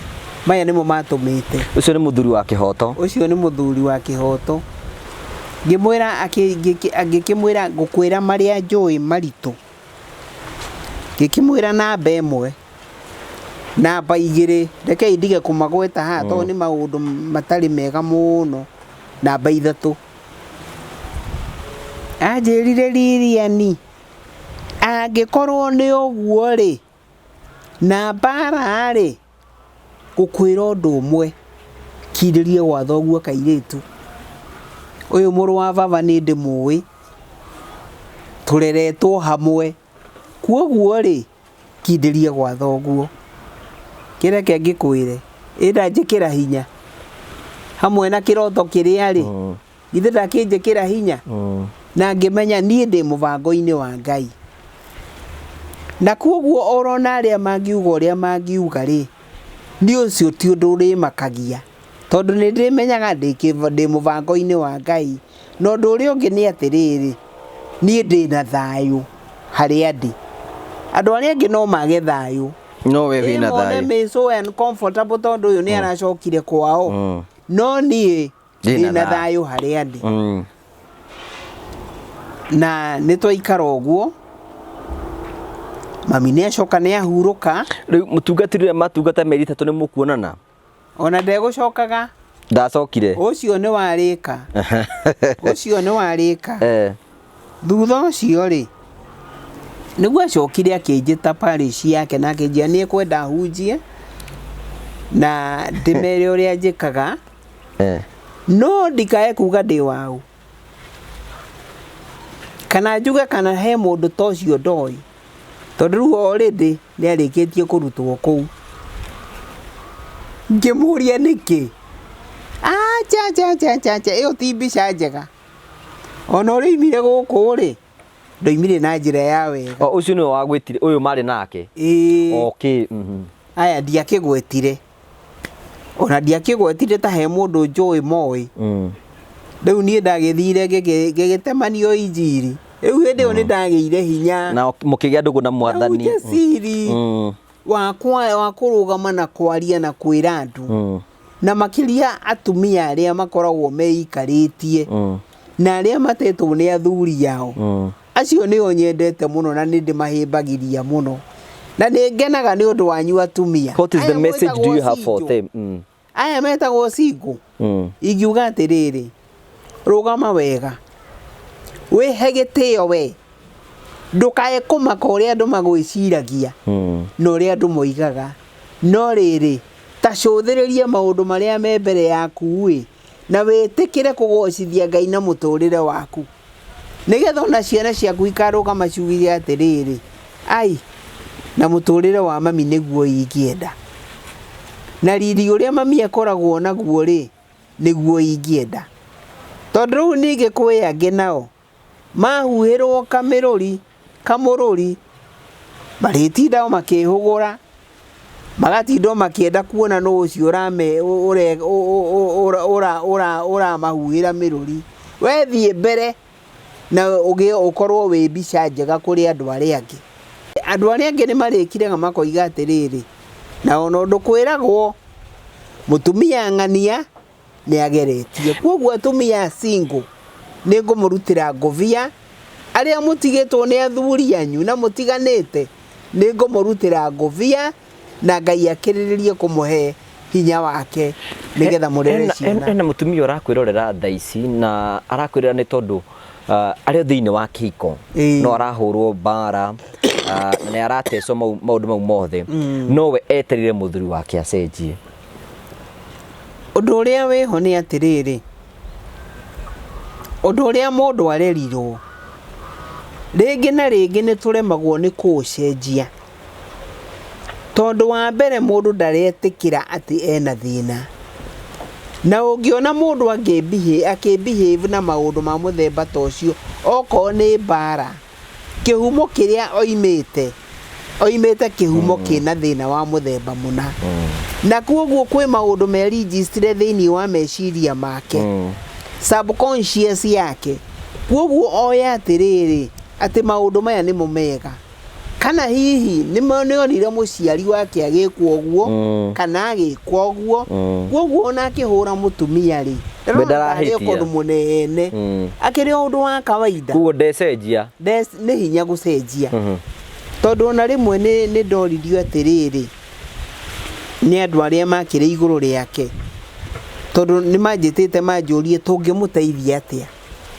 Maya nĩmo matũmĩte. Ũcio nĩ mũthuri wa kĩhoto. Ũcio nĩ mũthuri wa kĩhoto. Ngĩmwĩra ngĩkĩmwĩra ngũkwĩra marĩa njũĩ maritũ. Ngĩkĩmwĩra namba ĩmwe, namba igĩrĩ, rekei ndige kũmagweta haha tondũ nĩ maũndũ matarĩ mega mũno. Namba ithatũ. Anjĩrire Lilian, angĩkorwo nĩ ũguo rĩ, na mbara rĩ, ngũkwĩra ũndũ ũmwe, kirĩria gwa thoguo kairĩtu. Ũyũ mũrũ wa baba nĩ ndĩmũĩ, tũreretwo hamwe, kwoguo rĩ, kindĩria gwa thoguo. Kĩreke ngĩkwĩre, ĩ ndanjĩkĩra hinya hamwe na kĩroto kĩrĩa rĩ, githĩ ndakĩnjĩkĩra hinya? Na ngĩmenya niĩ ndĩ mũbango-inĩ wa Ngai. Na kwoguo orona arĩa mangiuga ũrĩa mangiuga rĩ, niĩ ũcio ti ũndũ ũrĩmakagia. Tondũ nĩ ndĩmenyaga ndĩ mũbango-inĩ wa Ngai. Na ũndũ ũrĩa ũngĩ nĩ atĩrĩrĩ, niĩ ndĩ na thayũ harĩa ndĩ. Andũ arĩa angĩ no mage thayũ. No we wĩna Mone thayũ. me so uncomfortable tondũ ũyũ nĩ aracokire kwao. No niĩ Ndĩna ndĩ na thayũ. thayũ harĩa ndĩ. Na nĩ twaikara ũguo, mami nĩ acoka nĩ ahurũka. Rĩu mũtungatĩri ũrĩa matungata mĩeri 3 nĩ mũkuonana? Ona ndegũcokaga. Ndacokire. Ũcio nĩ warĩka. Ũcio nĩ warĩka. Thutha ũcio rĩ, nĩguo acokire akĩnjĩta parish yake na akĩnjĩra nĩ ekwenda hunjie na ndĩmere ũrĩa njĩkaga. No ndikae kuga ndĩ wau. Kana njuge kana he mũndũ ta ũcio ndoĩ. Tondũ rĩu already nĩ arĩkĩtie kũrutwo kũu. Ngĩmũria nĩkĩ? Acha, acha, acha, acha, acha, ĩyo ti mbica njega. Ona ũrĩa oimire gũkũ rĩ, ndoimire na njĩra ya wega. O ũcio nĩwe wagwĩtire, ũyũ marĩ nake? Ĩĩ. Okay. Aya ndiakĩgwetire. Ona ndiakĩgwetire ta he mũndũ njũĩ moĩ. Rĩu niĩ ndagĩthire ngĩgĩtemanio injiri. Rĩu hĩndĩ ĩyo nĩ ndagĩire hinya. Na mũkĩgĩa ndũgũ na Mwathani. Ujasiri wa kũrũgama na kwaria na kwĩra andũ. Na makĩria atumia arĩa makoragwo meikarĩtie. Na arĩa matetwo nĩ athuri ao. Acio nĩo nyendete mũno na nĩ ndĩmahĩmbagĩria mũno. Na nĩ ngenaga nĩ ũndũ wanyu atumia. What is the Aya message do you mwĩtagwo have for single. them? Aya metagwo single. Ingiuga atĩrĩrĩ, rũgama wega. Wĩhe gĩtĩo we. Ndũkae kũmaka ũrĩa andũ magwĩciragia na ũrĩa andũ moigaga. No rĩrĩ, ta cũthĩrĩria maũndũ marĩa me mbere yaku ĩ, na wĩtĩkĩre kũgocithia Ngai na mũtũrĩre waku. Nĩgetha ona ciana ciaku ikarũgama ciugire atĩrĩrĩ, ai, na mũtũrĩre wa mami nĩguo ingĩenda. Na riri ũrĩa mami akoragwo naguo rĩ, nĩguo ingĩenda. Tondũ rĩu ningĩ kwĩ angĩ nao, mahuhĩrwo kamĩrũri, kamũrũri, marĩtinda o makĩhũgũra, magatinda o makĩenda kuona nũ ũcio ũramahuhĩra mĩrũri. We thiĩ mbere na ũkorwo wĩ mbica njega kũrĩ andũ arĩa angĩ. Andũ arĩa angĩ nĩ marĩkiraga makoiga atĩrĩrĩ, na ona ũndũ kwĩragwo, mũtumia ng'ania nĩ ageretie. Kwoguo atumia single, nĩ ngũmũrutĩra ngũbia, arĩa mũtigĩtwo nĩ athuri anyu na mũtiganĩte, nĩ ngũmũrutĩra ngũbia na Ngai akĩrĩrĩrie kũmũhe hinya wake nĩgetha mũrere ciana. Hena mũtumia ũrakwĩrorera thaa ici na arakwĩrora nĩ tondũ arĩ thĩinĩ wa kĩhiko, no arahũrwo mbara, na nĩ aratecwo maũndũ mau mothe, no we etereire mũthuri wake acenjie. Ũndũ ũrĩa wĩho nĩ atĩrĩrĩ, ũndũ ũrĩa mũndũ arerirwo Rĩngĩ na rĩngĩ nĩ tũremagwo nĩ kũũcenjia, tondũ wa mbere mũndũ ndaretĩkĩra atĩ ena thĩna. Na ũngĩona mũndũ akĩ behave na maũndũ ma mũthemba ta ũcio, okorwo nĩ mbara, kĩhumo kĩrĩa oimĩte, oimĩte kĩhumo kĩna thĩna wa mũthemba mũna. Na kwoguo kwĩ maũndũ merijistire thĩinĩ wa meciria make, subconscious yake. Kwoguo oya atĩrĩrĩ, atĩ maũndũ maya nĩmo mega. Kana hihi nĩ onire mũciari wake agĩkwo ũguo, kana agĩkwo ũguo, kwoguo ona akĩhũra mũtumia rĩ, We ndarona tarĩ ndarahĩtia. ũndũ mũnene, akĩrĩ o ũndũ wa kawaida. Koguo ndecenjia. Nĩ hinya gũcenjia, tondũ ona rĩmwe nĩ ndoririo atĩrĩrĩ nĩ andũ arĩa makĩrĩ igũrũ rĩake, tondũ nĩ manjĩtĩte manjũrie tũngĩmũteithia atĩa,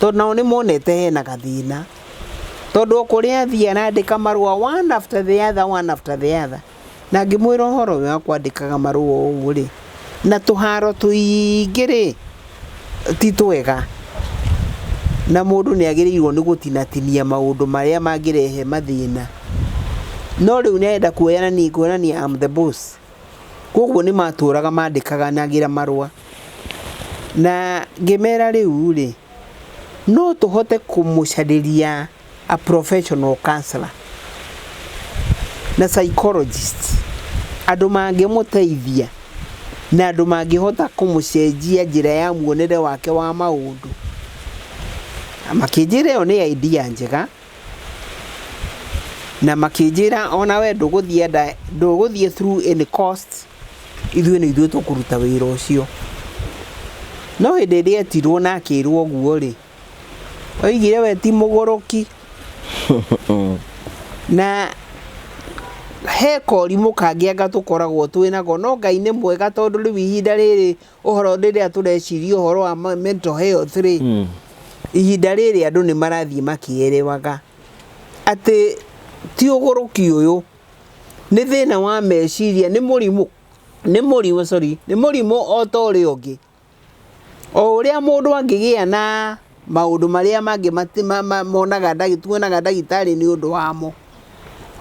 tondũ nao nĩ monete hena gathĩna, tondũ o kũrĩa athiĩ arandĩka marũa one after the other, one after the other. Na ngĩmwĩra ũhoro ũyũ wa kwandĩkaga marũa ũũ rĩ, na tũharo tũingĩ rĩ, ti twega, na mũndũ nĩ agĩrĩirwo nĩ gũtinatinia maũndũ marĩa mangĩrehe mathĩna. No rĩu nĩ arenda kuonania I'm the boss. Koguo nĩ matũraga mandĩkaga nagĩra marũa, na ngĩmera rĩu rĩ, no tũhote kũmũcarĩria a professional counselor na psychologist, andũ mangĩmũteithia na andũ mangĩhota kũmũcenjia njĩra ya muonere wake wa maũndũ. Makĩnjĩra ĩyo nĩ idea njega, na makĩnjĩra ona we ndũgũthiĩ through any cost, ithuĩ nĩ ithuĩ tũkũruta wĩra ũcio. No hĩndĩ ĩrĩa etirwo na akĩrwo ũguo rĩ, oigire we ti mũgũrũki. Na he korimũ kangĩ anga tũkoragwo twĩ nako, no Ngai nĩ mwega, tondũ rĩu ihinda rĩrĩ ũhoro rĩrĩa tũreciria ũhoro wa mental health rĩ, ihinda rĩrĩ andũ nĩ marathiĩ makĩerewaga atĩ ti ũgũrũki ũyũ, nĩ thĩna wa meciria, nĩ mũrimũ, nĩ mũrimũ, sorry, nĩ mũrimũ o ta ũrĩa ũngĩ. O ũrĩa mũndũ angĩgĩa na maũndũ marĩa mangĩ monaga tuonaga ndagĩtarĩ nĩ ũndũ wamo,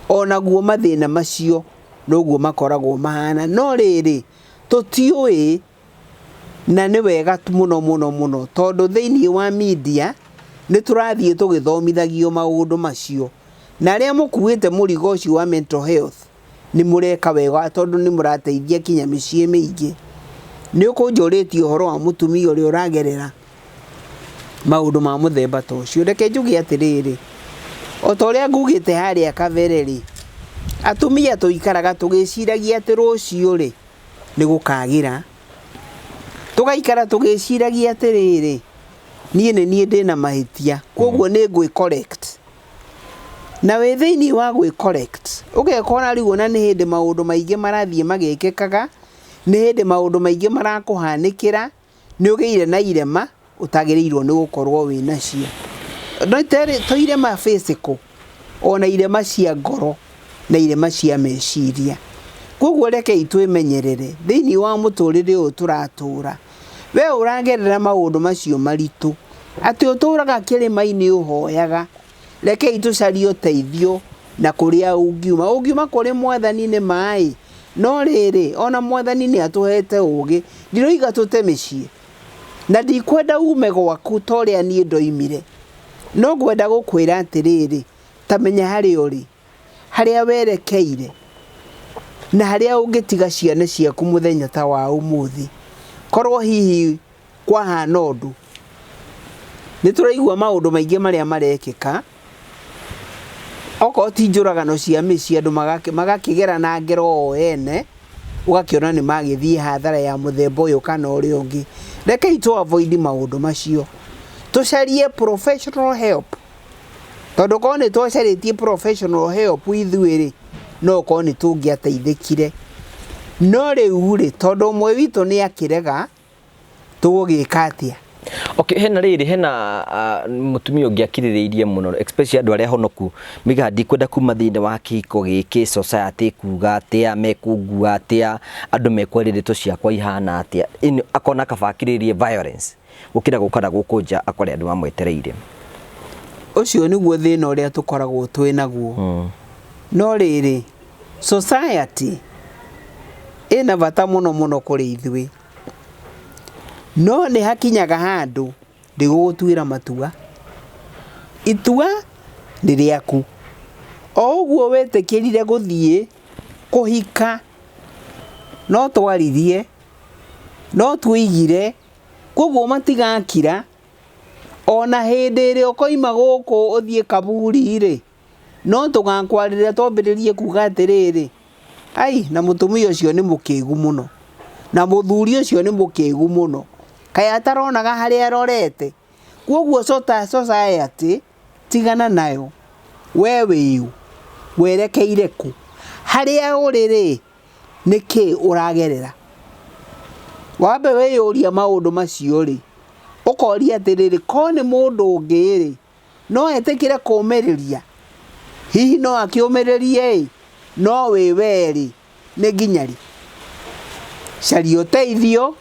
onaguo mathĩna macio noguo makoragwo mahana. No rĩrĩ, tũtiũĩ, na nĩ wega mũno mũno mũno, tondũ thĩinĩ wa media nĩ tũrathiĩ tũgĩthomithagio maũndũ macio, na arĩa mũkuĩte mũrigo ũcio wa mental health nĩ mũreka wega, tondũ nĩ mũrateithia kinya mĩciĩ mĩingĩ. Nĩ ũkũnjũrĩtie ũhoro wa mũtumia ũrĩa ũragerera maũndũ ma mũthemba ta ũcio. Reke njuge atĩrĩrĩ, o ta ũrĩa ngugĩte harĩa kabere rĩ, atumia tũikaraga tũgĩciragia atĩ rũciũ rĩ nĩ gũkagĩra, tũgaikara tũgĩciragia atĩrĩrĩ, niĩ nĩ niĩ ndĩna mahĩtia, koguo nĩ ngwĩ correct. Na wĩ thĩinĩ wa gwĩ correct, ũgekora rĩu ona nĩ hĩndĩ maũndũ maingĩ marathiĩ magĩkĩkaga, nĩ hĩndĩ maũndũ maingĩ marakũhanĩkĩra, nĩ ũgĩire na irema ũtagĩrĩirwo nĩ gũkorwo wĩ nacio. No to irema physical, ona irema cia ngoro na irema cia meciria. Koguo rekei twĩmenyerere thĩinĩ wa mũtũrĩre ũyũ tũratũra. We ũragerera maũndũ macio maritũ, atĩ ũtũraga kĩrĩma-inĩ ũhoyaga, rekei tũcarie ũteithio na kũrĩa ũngiuma. Ũngiuma kũrĩ mwathani nĩ maĩ, no rĩrĩ, ona mwathani nĩ atũhete ũgĩ. Ndiroiga tũte mĩciĩ, na ndikwenda ume gwaku ta ũrĩa niĩ ndoimire, no ngwenda gũkwĩra atĩrĩrĩ, ta menya harĩa ũrĩ, harĩa werekeire, na harĩa ũngĩtiga ciana ciaku mũthenya ta wa ũmũthĩ. Korwo hihi kwahana ũndũ, nĩ tũraigua maũndũ maingĩ marĩa marekĩka, okorwo ti njũragano cia mĩciĩ, andũ magakĩgerana ngero o ene, ũgakĩona nĩ magĩthiĩ hathara ya mũthemba ũyũ kana ũrĩa ũngĩ. Rekei tũ avoid maũndũ macio, tũcarie professional help, tondũ korwo nĩ twacarĩtie professional help ithuĩ rĩ, no ũkorwo nĩ tũngĩateithĩkire. No rĩu rĩ, tondũ ũmwe witũ nĩ akĩrega, tũgũgĩka atĩa? Okay, hena rĩrĩ, hena mũtumia ũngĩ akirĩrĩirie mũno, especially andũ arĩa honoku miga ndikwenda kuma thĩinĩ wa kĩhiko gĩkĩ, society kuga atĩa, mekũngua atĩa, andũ mekwaria ndeto ciakwa ihana atĩa. Ĩno akona kaba akirĩrĩrie violence gũkĩra gũka na gũkũ nja akore andũ mamwetereire. Ũcio nĩguo thĩna ũrĩa tũkoragwo twĩ naguo. No rĩrĩ, society ĩna bata mũno mũno kũrĩ ithuĩ. No nĩ hakinyaga handũ ndĩgũgũtuĩra matua. Itua nĩ rĩaku. O ũguo wetĩkĩrire gũthiĩ kũhika, no twaririe, no tuoigire, koguo matigakira, ona hĩndĩ ĩrĩa ũkoima gũkũ ũthiĩ kaburi-rĩ, no tũgakwarĩria twambĩrĩrie kuga atĩrĩrĩ, ai na mũtumia ũcio nĩ mũkĩgu mũno, na mũthuri ũcio nĩ mũkĩgu mũno, kaĩ ataronaga harĩa arorete. Koguo society tigana nayo, we wĩũ, werekeire kũ, harĩa ũrĩ rĩ, nĩkĩ ũragerera? Wambe wĩyũrie maũndũ macio rĩ, ũkoria atĩrĩrĩ, ko nĩ mũndũ ũngĩ rĩ, no etĩkĩre kũũmĩrĩria? Hihi no akĩũmĩrĩrie ĩ, no wĩ we rĩ, nĩ nginya rĩ? Caria ũteithio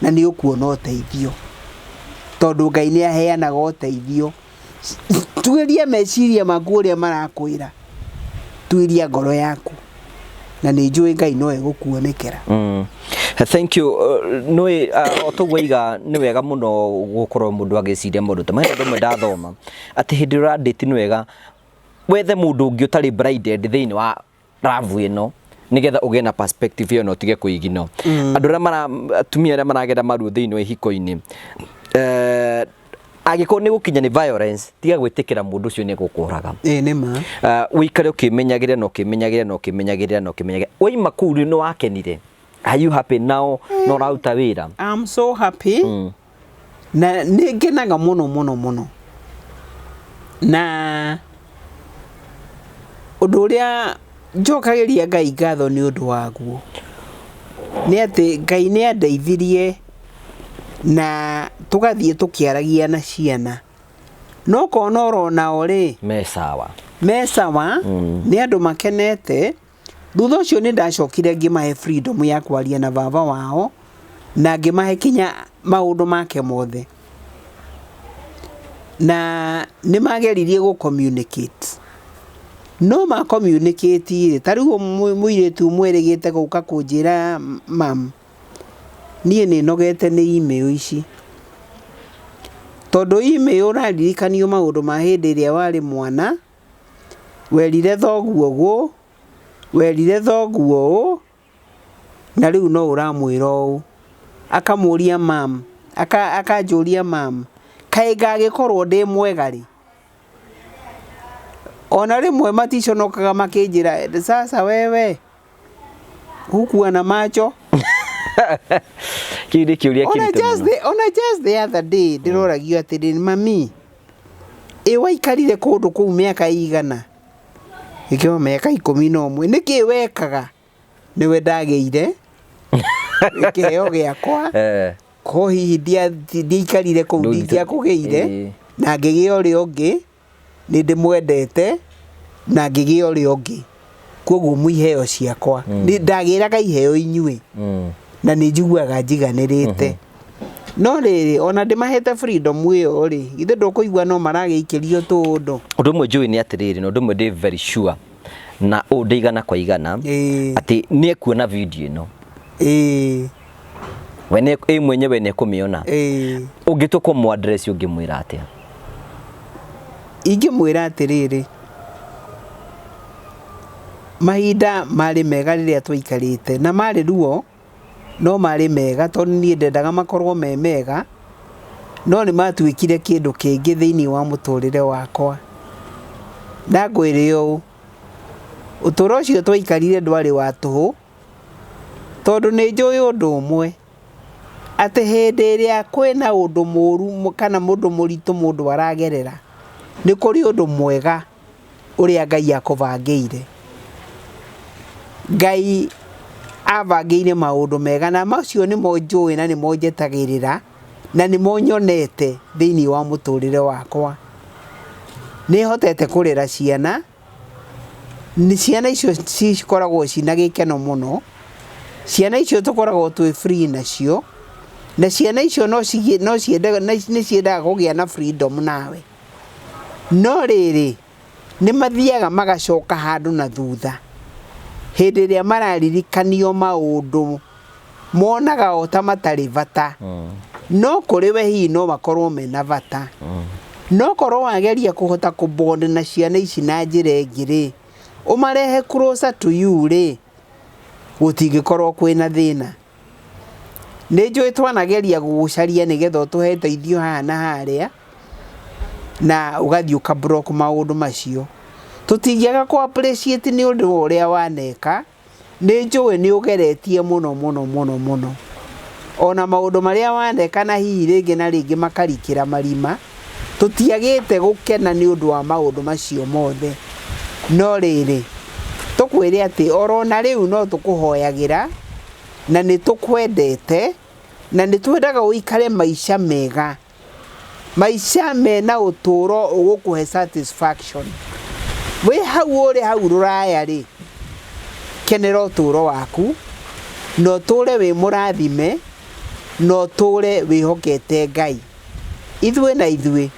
na nĩ ũkuona ũteithio, tondũ Ngai nĩ aheanaga ũteithio. Tuĩria meciria maku ũrĩa marakwĩra, tuĩria ngoro yaku, na nĩ njũĩ Ngai no egũkuonekera. Thank you. Nĩ o toguo iga nĩ wega mũno gũkorwo mũndũ agĩciria maũndũ ta maya. Ũndũ ũmwe ndathoma atĩ hĩndĩ ĩrĩa ũra date nĩ wega wethe mũndũ ũngĩ ũtarĩ blinded thĩinĩ wa love ĩno, nĩgetha ũgĩe na perspective ĩyo na ũtige kũigino. Andũ arĩa mara atumia arĩa maragera maruo thĩinĩ wa ihiko-inĩ, angĩkorwo nĩ gũkinya nĩ violence, tiga gwĩtĩkĩra mũndũ ũcio nĩ egũkũraga. Ĩĩ nĩ ma. Ũikare ũkĩmenyagĩrĩra na ũkĩmenyagĩrĩra na ũkĩmenyagĩrĩra na ũkĩmenyagĩrĩra. Waima kũu rĩ, nĩ wakenire? Are you happy now? No ũraruta wĩra? I'm so happy. Na nĩ ngenaga mũno mũno mũno. Na ũndũ ũrĩa njokagĩria Ngai ngatho nĩ ũndũ waguo nĩ atĩ Ngai nĩ andeithirie na tũgathiĩ tũkĩaragia na ciana. No kona oro nao rĩ, me sawa, me sawa, nĩ andũ makenete. Thutha ũcio nĩ ndacokire ngĩmahe freedom ya kwaria na baba wao na ngĩmahe kinya maũndũ make mothe, na nĩ mageririe gũ communicate, no ma communicate rĩ, ta rĩu mũirĩtu ũmwe erĩgĩte gũka kũnjĩra, "Mam, niĩ nĩ nogete nĩ email ici, tondũ email ũraririkanio maũndũ ma hĩndĩ ĩrĩa warĩ mwana, werire thoguo ũũ, werire thoguo ũũ, na rĩu no ũramwĩra ũũ." Akamũria, "Mam," akanjũria, "Mam, kaĩ ngagĩkorwo ndĩ mwega rĩ?" Ona rĩmwe maticonokaga makĩnjĩra, "Sasa wewe hukuwa na macho?" Kĩu nĩ kĩũria Ona kĩritũ just mũno. the, ona just the other day ndĩroragio atĩrĩrĩ, "Mami, ĩ waikarire kũndũ kũu mĩaka igana?" Ĩkĩo mĩaka 11. "Nĩkĩ wekaga?" Nĩwe ndagĩire kĩheo gĩakwa. Ko hihi ndiaikarire kũu ndingĩakũgĩire na ngĩgĩa ũrĩa ũngĩ nĩ ndĩmwendete na ngĩgĩa ũrĩa ũngĩ, koguo mu iheo ciakwa nĩ ndagĩraga iheo inyuĩ na nĩ njiguaga njiganĩrĩte. No rĩrĩ, ona ndĩmahete freedom ĩyo rĩ, githĩ ndũkũigua no maragĩikĩrio tũũndũ? Ũndũ ũmwe njũĩ nĩ atĩrĩrĩ, na ũndũ ũmwe ndĩ very sure na ũũ ndĩ igana kwa igana atĩ nĩ ekuona video ĩno. We nĩ ĩ mwenyewe nĩ ekũmĩona. Ũngĩtua kũmũ address ũngĩmwĩra atĩa? Ingĩmwĩra atĩrĩrĩ, mahinda marĩ mega rĩrĩa twaikarĩte, na marĩ ruo no marĩ mega, tondũ niĩ ndendaga makorwo me mega, no nĩ matuĩkire kĩndũ kĩngĩ thĩinĩ wa mũtũrĩre wakwa. Na ngwĩre ũũ, ũtũro ũcio twaikarire ndwarĩ wa tũhũ, tondũ nĩ njũĩ ũndũ ũmwe, atĩ hĩndĩ ĩrĩa kwĩna ũndũ mũru kana ũndũ mũritũ mũndũ aragerera, nĩ kũrĩ ũndũ mwega ũrĩa Ngai akũbangĩire. Ngai abangĩire maũndũ mega, na macio nĩmo njũĩ na nĩmo njetagĩrĩra na nĩmo nyonete thĩinĩ wa mũtũrĩre wakwa. Nĩ hotete kũrera ciana, nĩ ciana icio cikoragwo ciĩna gĩkeno mũno, ciana icio tũkoragwo twĩ free nacio, na ciana icio no ciende, nĩ ciendaga kũgĩa na freedom nawe. No rĩrĩ, nĩ mathiaga magacoka handũ na thutha hĩndĩ ĩrĩa mararirikanio maũndũ monaga o ta matarĩ bata, no kũrĩ we hihi no makorwo mena bata. No korwo wageria kũhota kũ-bond na ciana ici na njĩra ĩngĩ rĩ, ũmarehe closer to you rĩ, gũtingĩkorwo kwĩna thĩna. Nĩ njũĩ twanageria gũgũcaria nĩgetha ũtũhe ũteithio haha na harĩa, na ũgathiĩ ũka block maũndũ macio. Tũtingĩaga kũ appreciate nĩ ũndũ wa ũrĩa waneka, nĩ njũĩ nĩ ũgeretie mũno mũno mũno mũno. Ona maũndũ marĩa waneka na hihi rĩngĩ na rĩngĩ makarikĩra marima, tũtiagĩte gũkena nĩ ũndũ wa maũndũ macio mothe. No rĩrĩ, tũkwĩre atĩ orona rĩu no tũkũhoyagĩra, na nĩ tũkwendete, na nĩ twendaga ũikare maica mega, maica mena ũtũro ũgũkũhe satisfaction. Wĩ hau ũrĩ hau rũraya rĩ, kenera ũtũro waku, na ũtũre wĩ mũrathime, na ũtũre wĩhokete Ngai. Ithuĩ na ithuĩ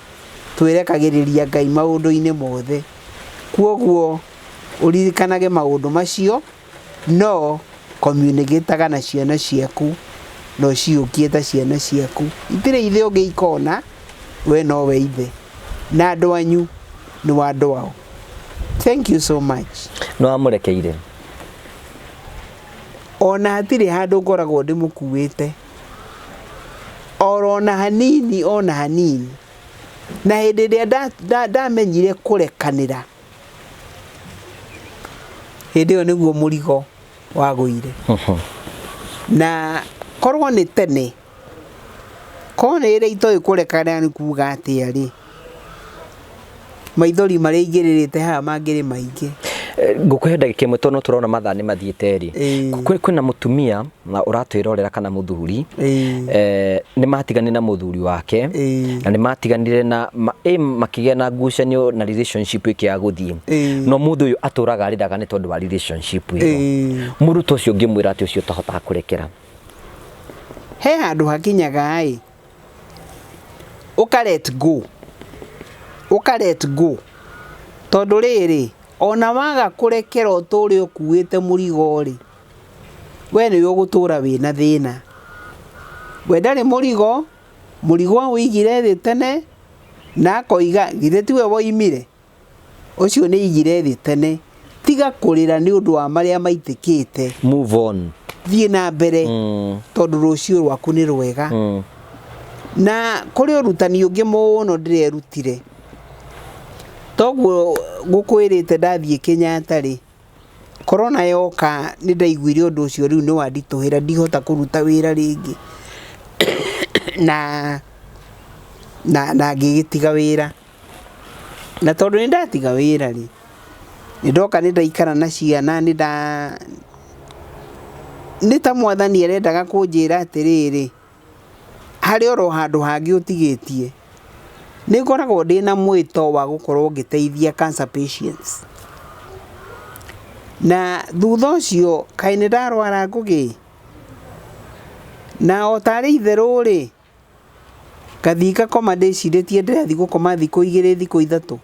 twĩrekagĩrĩria Ngai maũndũ-inĩ mothe. Kwoguo ũririkanage maũndũ macio, no communicate na ciana ciaku na ũciyũkie ta ciana ciaku. Itirĩ ithe ũngĩ ikona, we nowe ithe. Na andũ anyu nĩ wa andũ ao. Thank you so much. Nĩ wamũrekeire? Ona hatirĩ handũ ngoragwo ndĩmũkuĩte, orona hanini, ona hanini. Na hĩndĩ ĩrĩa ndamenyire kũrekanĩra, hĩndĩ ĩyo nĩguo mũrigo wagũire. Na korwo nĩ tene, korwo nĩ rĩrĩa itoĩ kũrekanĩra nĩ kuga atĩa rĩ, maithori marĩa ingĩrĩrĩte haha mangĩrĩ maingĩ. Ngũkũhe ndagĩka ĩmwe tondũ no tũrona mathaa nĩ mathiĩte rĩ. Kwĩna mũtumia na ũratwĩrorera kana mũthuri, nĩ matiganire na mũthuri wake, na nĩ matiganire na makĩgĩa na ngucanio na relationship ĩkĩaga gũthiĩ, no mũndũ ũyũ atũraga arĩraga nĩ tondũ wa relationship ĩyo. Mũndũ ta ũcio ũngĩmwĩra atĩ ũcio ũtahotaga kũrekera? He handũ hakinyaga ĩ, ũka let go, ũka let go, tondũ rĩrĩ, ona waga kũrekera ũtũre ũkuĩte mũrigo rĩ, we nĩwe ũgũtũra wĩna thĩna. We ndarĩ mũrigo, mũrigo aũigire thĩ tene, na akoiga githĩ tiwe woimire, ũcio nĩ aigire thĩ tene. Tiga kũrĩra nĩ ũndũ wa marĩa maitĩkĩte. Move on. Thiĩ na mbere, tondũ rũciũ rwaku nĩ rwega. Na kũrĩ ũrutani ũngĩ mũno ndĩrerutire. Toguo ngũkwĩrĩte ndathiĩ Kenyatta rĩ, corona yoka nĩ ndaiguire ũndũ ũcio rĩu nĩ wanditũhĩra, ndihota kũruta wĩra rĩngĩ. Na ngĩgĩtiga wĩra. Na tondũ nĩ ndatiga wĩra rĩ, nĩ ndoka nĩ ndaikara na ciana, nĩ nda nĩ ta mwathani arendaga kũnjĩra atĩrĩrĩ, harĩ oro handũ hangĩ ũtigĩtie. Nĩ ngoragwo ndĩna mwĩto wa gũkorwo ngĩteithia cancer patients. Na thutha ũcio kaĩ nĩ ndarwara Ngũgĩ, na o tarĩ itherũ rĩ, ngathiĩ ngakoma ndĩcirĩtie ndĩrathiĩ gũkoma thikũ 2 thikũ 3,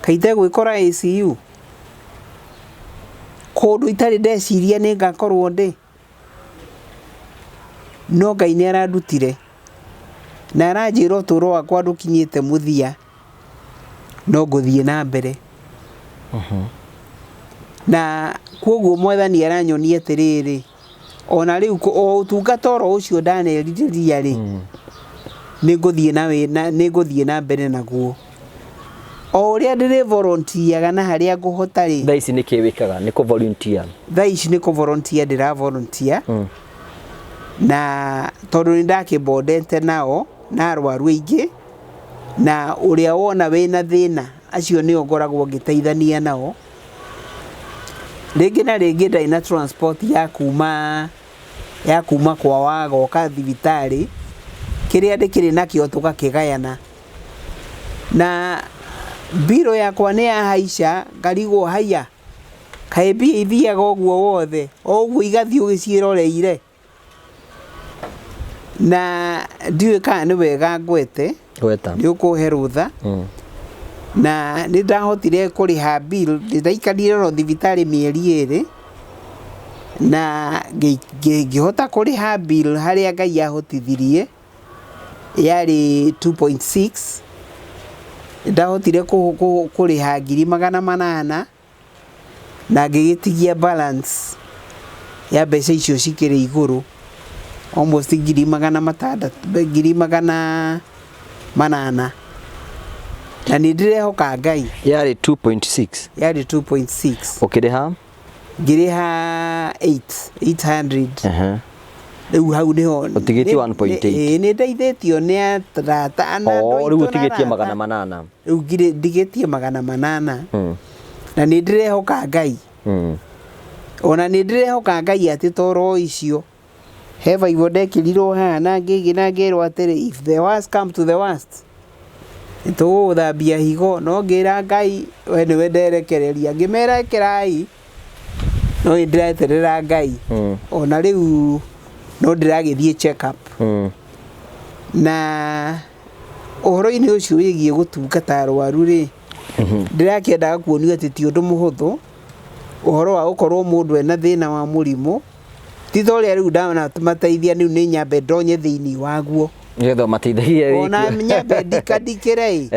kaĩ itegwĩkora ICU, kũndũ itarĩ ndeciria nĩ ngakorwo ndĩ. No Ngai nĩ arandutire na aranjĩra ũtũro wakwa ndũkinyĩte mũthia, no ngũthiĩ na mbere. Na kwoguo mwathani aranyonia atĩrĩrĩ, ona rĩu o ũtungata oro ũcio ndanerirĩria rĩ, nĩ ngũthiĩ na mbere naguo. O ũrĩa ndĩrĩ volunteer na harĩa ngũhota rĩ. Thaa ici nĩ kĩ wĩkaga? Nĩ kũ volunteer? Thaa ici nĩ kũ volunteer ndĩra volunteer. Na tondũ nĩ ndakĩbondete nao na arwaru aingĩ, na ũrĩa wona wĩna thĩna acio nĩo ngoragwo ngĩteithania nao. Rĩngĩ na rĩngĩ ndarĩ na transport ya kuma kwa wagoka thibitarĩ, kĩrĩa ndĩkĩrĩ nakĩo tũgakĩgayana. Na mbirũ yakwa nĩ yahaica, ngarigwo haiya, kaĩ mbia ithiaga ũguo wothe, o ũguo igathiĩ ũgĩciĩroreire. Na ndiũĩ kana nĩ wega ngwete. Gweta. Nĩ ũkũhe rũtha. Na nĩ ndahotire kũrĩha bill, ndaikarire oro thibitarĩ mĩeri 2 na ngĩhota kũrĩha bill harĩa Ngai ahotithirie yarĩ 2.6. Ndahotire kũrĩha 800,000 na ngĩgĩtigia balance ya mbeca icio cikĩrĩ igũrũ almost 600,000, 800,000, na nĩ ndĩrehoka Ngai. Yarĩ 2.6? Yarĩ 2.6. Ũkĩrĩha? Ngĩrĩha 8 800. Rĩu hau nĩho. Ũtigĩtie 1.8. Ĩĩ, nĩ ndeithĩtio nĩ arata na andũ O rĩu aitũ na ũtigĩtie arata. 800. Rĩu ndigĩtie 800. Na nĩ ndĩrehoka Ngai. Ona nĩ ndĩrehoka Ngai atĩ toro icio he Bible ndekĩrirwo haha na ngĩgĩ na ngĩrwo atĩrĩ, if the worst come to the worst, nĩtũgũgũthambia higo. No ngĩra Ngai, we nĩwe nderekereria, ngĩmera ĩkĩrai, no nĩ ndĩreterera Ngai. Ona rĩu no ndĩragĩthiĩ check up. Na ũhoro-inĩ ũcio wĩgiĩ gũtungata arwaru rĩ, ndĩrakĩendaga kuonio atĩ ti ũndũ mũhũthũ ũhoro wa gũkorwo mũndũ ena thĩna wa mũrimũ, ti ta ũrĩa rĩu ndamateithia. Rĩu nĩ nyambe ndonye thĩinĩ waguo. Nĩgetha ũmateithagie. Ona nyambe ndikandikĩre ĩ.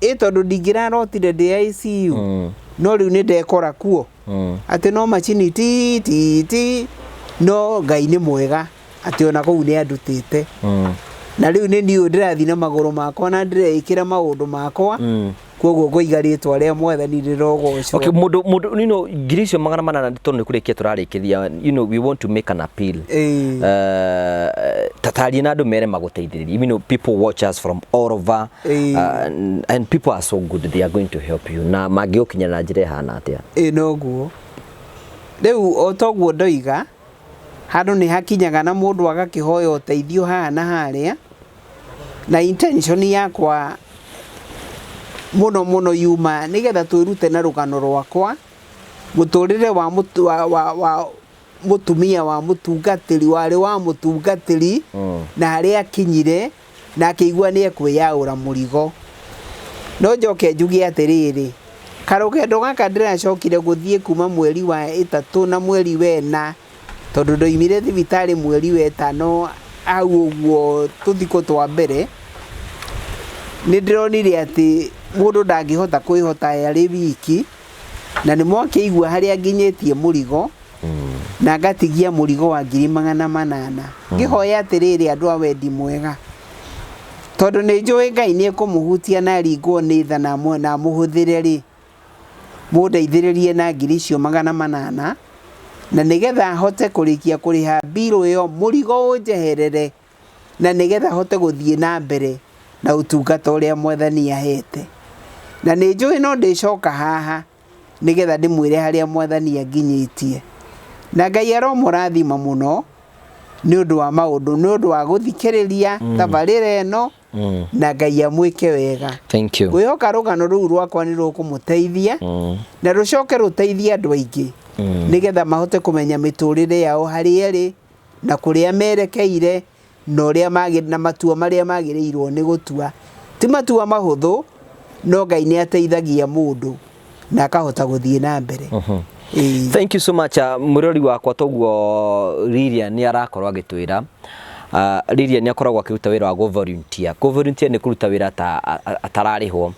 Ĩ tondũ ndingĩrarotire ndĩ ICU. No rĩu nĩ ndekora kuo atĩ no macini ti ti ti, no Ngai nĩ mwega atĩ ona kũu nĩ andutĩte. Na rĩu nĩ niĩ ndĩrathiĩ na magũrũ makwa na ndĩreĩkĩra maũndũ makwa. Koguo ngũiga rĩtwa rĩa Mwathani rĩrogocwo. Okay, mundu 800,000 tondũ nĩ kũrĩkia tũrarĩkĩria, we want to make an appeal. Tatarie na andũ mere magũteithĩrĩrie. People watch us from all over. And people are so good, they are going to help you. Na mangĩgũkinya na njĩra ĩhana atĩa? Ĩ noguo rĩu, o toguo ndoiga, handũ nĩ hakinyaga na mũndũ agakĩhoya ũteithio haha na harĩa, na intention yakwa mũno mũno yuma nĩgetha twĩrute na rũgano rwakwa, mũtũrĩre wa, mũtu, wa, wa, wa mũtumia wa mũtungatĩri, warĩ wa mũtungatĩri, na harĩa akinyire na akĩigua nĩ ekwĩyaũra mũrigo. No njoke njuge atĩrĩrĩ, karũgendo gaka ndĩracokire gũthiĩ kuma mweri wa 3 na mweri wa 4, tondũ ndoimire thibitarĩ mweri wa 5 hau ũguo tũthikũ twa mbere, nĩ ndĩronire atĩ mũndũ ndangĩhota kwĩhota arĩ wiki, na nĩ mwakĩigua harĩa nginyĩtie mũrigo. Na ngatigia mũrigo wa 800,000. Ngĩhoya atĩrĩrĩ, andũ a wendi mwega, tondũ nĩ njũĩ Ngai nĩ ekũmũhutia na aringwo nĩ tha na amũhũthĩre rĩ, mũndeithĩrĩrie na 800,000, na nĩgetha hote kũrĩkia kũrĩha mbirũ ĩyo, mũrigo ũnjeherere, na nĩgetha hote gũthiĩ na mbere na ũtungata ũrĩa Mwathani ahete. Na nĩ njũĩ no ndĩcoka haha nĩgetha ndĩmwĩre harĩa Mwathani anginyĩtie. Na Ngai aromũrathima mũno nĩ ũndũ wa maũndũ, nĩ ũndũ wa gũthikĩrĩria tabarĩra ĩno. Na Ngai amwĩke wega. Thank you. Ngwĩhoka rũgano rũu rwakwa nĩ rũkũmũteithia na rũcoke rũteithie andũ aingĩ, nĩgetha mahote kũmenya mĩtũrĩre yao harĩa ĩrĩ na kũrĩa merekeire na ũrĩa na matua marĩa magĩrĩirwo nĩ gũtua. Ti matua mahũthũ, no Ngai nĩ ateithagia mũndũ na akahota gũthiĩ na mbere. Ĩĩ. Thank you so much, mũrori wakwa. Toguo Lilian nĩ arakorwo agĩtwĩra, Lilian nĩ akoragwo akĩruta wĩra wa go volunteer. Go volunteer nĩ kũruta wĩra ta atararĩhwo.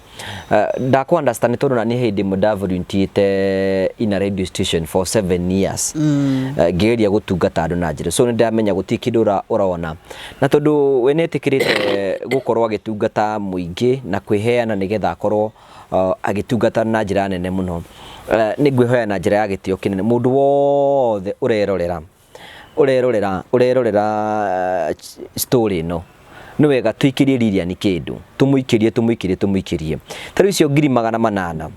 Ndakũ understand tondũ na niĩ hĩndĩ ĩmwe nda volunteerĩte in a radio station for 7 years, ngĩgeria gũtungata andũ na njĩra, so nĩ ndamenya gũtirĩ kĩndũ ũrona, na tondũ we nĩ etĩkĩrĩte gũkorwo agĩtungata mũingĩ na kwĩheana nĩgetha akorwo agĩtungata na njĩra nene mũno. Nĩ ngwĩhoya na njĩra ya gĩtĩo kĩnene, mũndũ wothe ũrerorera story ĩno, nĩ wega tũikĩrie Lilian kĩndũ, tũmũikĩrie, tũmũikĩrie, tũmũikĩrie. Ta rĩu icio 800,000,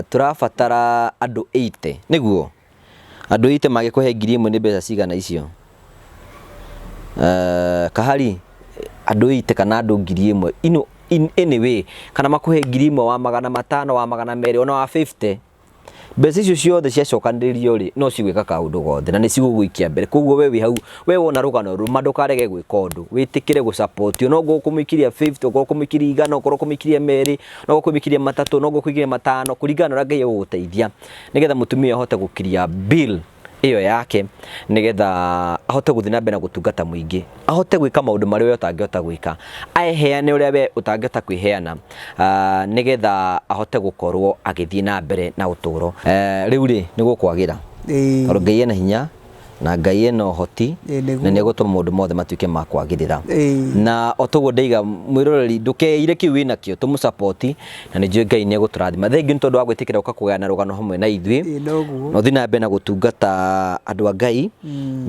tũrabatara andũ 80. Nĩguo andũ 80 mangĩkũhe 1,000, nĩ mbeca cigana icio? Kahari andũ 80 kana andũ 1,000 ino in anyway, kana makũhe 1,000 wa 500, wa 200, ona wa 50. Mbeca icio ciothe ciacokanĩrĩrio rĩ, no cigwĩka kaũndũ gothe na nĩ cigũgũikia mbere. Koguo we wĩ hau, we wona rũgano rũrũ, ma ndũkarege gwĩka ũndũ, wĩtĩkĩre gũcapotio. No ngorwo ũkũmĩikĩria 50, okorwo ũkũmĩikĩria 100, okorwo ũkũmĩikĩria 2, no ũkũmĩikĩria 3, no ũkũmĩikĩria 5, kũringana na ũrĩa Ngai egũgũteithia, nĩgetha mũtumia ahote gũkiria bill ĩyo yake, nĩgetha ahote gũthiĩ na mbere na gũtungata mũingĩ, ahote gwĩka maũndũ marĩa we ũtangĩhota gwĩka, eheane ũrĩa we ũtangĩhota kwĩheana, nĩgetha ahote gũkorwo agĩthiĩ na mbere na ũtũro. Rĩu rĩ, nĩ gũkwagĩra, tondũ Ngai ena hinya na Ngai ena ũhoti na nĩ egũtũma maũndũ mothe matuĩke ma kwagĩrĩra. Na o toguo ndaiga mwĩroreri, ndũkeire kĩu wĩnakĩo, tũmũ support na nĩ njũĩ Ngai nĩ egũtũrathima. Thengiũ nĩ tondũ wa gwĩtĩkĩra gũka kũgayana rũgano hamwe na ithuĩ. Na ũthiĩ na mbere na gũtungata andũ a Ngai,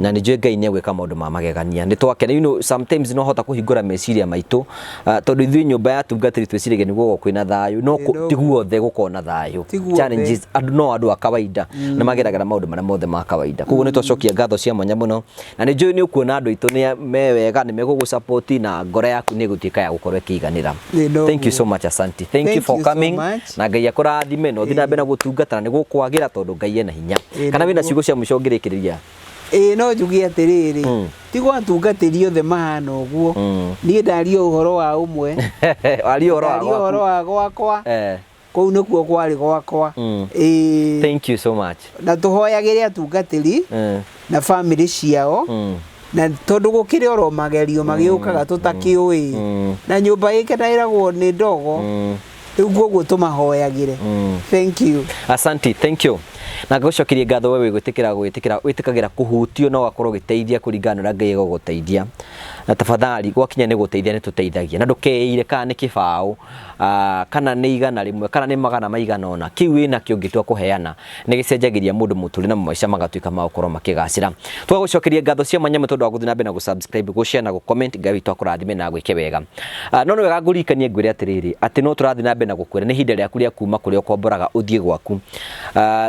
na nĩ njũĩ Ngai nĩ egwĩka maũndũ ma magegania. Nĩ twakena, you know, sometimes no hota kũhingũra meciria maitũ, tondũ ithuĩ nyũmba ya atungatĩri twĩciragia nĩ guoko kwĩna thayũ, no ti guothe gũkoragwo na thayũ. Challenges, andũ no andũ a kawaida na mageragĩra maũndũ marĩa mothe ma kawaida. Koguo nĩ twacokia ngatho cia mwanya mũno, na nĩ njũĩ nĩ ũkuona andũ aitũ nĩ me wega, nĩ megũgũ support na ngoro yaku nĩ ĩgũtuĩka ya gũkorwo ĩkĩiganĩra. Thank you so much, Asante. Thank you for coming. Na Ngai akũrathime na ũthiĩ na mbere na gũtungata na nĩ gũkwagĩra tondũ Ngai ena hinya. Kana wĩna ciugo cia mũico ũngĩrĩkĩrĩria? Ĩĩ no njuge atĩrĩrĩ, ti gwa atungatĩri othe mahana ũguo. Niĩ ndaria ũhoro wa ũmwe. Waria ũhoro wa gwaku. Ndaria ũhoro wa gwakwa. Kũu nĩkuo kwarĩ gwakwa. Ĩĩ. Thank you so much. Na tũhoyagĩre atungatĩri na bamĩrĩ ciao, na tondũ gũkĩrĩ oro magerio magĩũkaga tũtakĩũĩ, na nyũmba ĩkenagĩragwo nĩ ndogo, rĩu koguo tũmahoyagĩre. Thank you. Asante, thank you. Na ngũcokerie ngatho we gwĩtĩkĩra gwĩtĩkĩra wĩtĩkagĩra kũhutio na ũgakorwo ũgĩteithia kũringana na ũrĩa Ngai egũgũteithia. Na tafadhali gwakinya nĩ gũteithia nĩ tũteithagia, na ndũkeire kana nĩ kĩbaũ, kana nĩ 100 kana nĩ magana maigana ũna, kĩu wĩnakĩo ũngĩtua kũheana nĩ gĩcenjagĩria mũndũ mũtũrĩre na maica magatuĩka ma gũkorwo makĩgacĩra. Tũgagũcokeria ngatho cia mwanya tondũ wa gũthiĩ na mbere na gũ-subscribe, gũ-share na gũ-comment. Ngai witũ akũrathime na agwĩke wega. No nĩ wega ngũririkanie ngwĩre atĩrĩrĩ, atĩ no tũrathiĩ na mbere na gũkwĩra nĩ ihinda rĩaku rĩa kuma kũrĩa ũkomboraga ũthiĩ gwaku.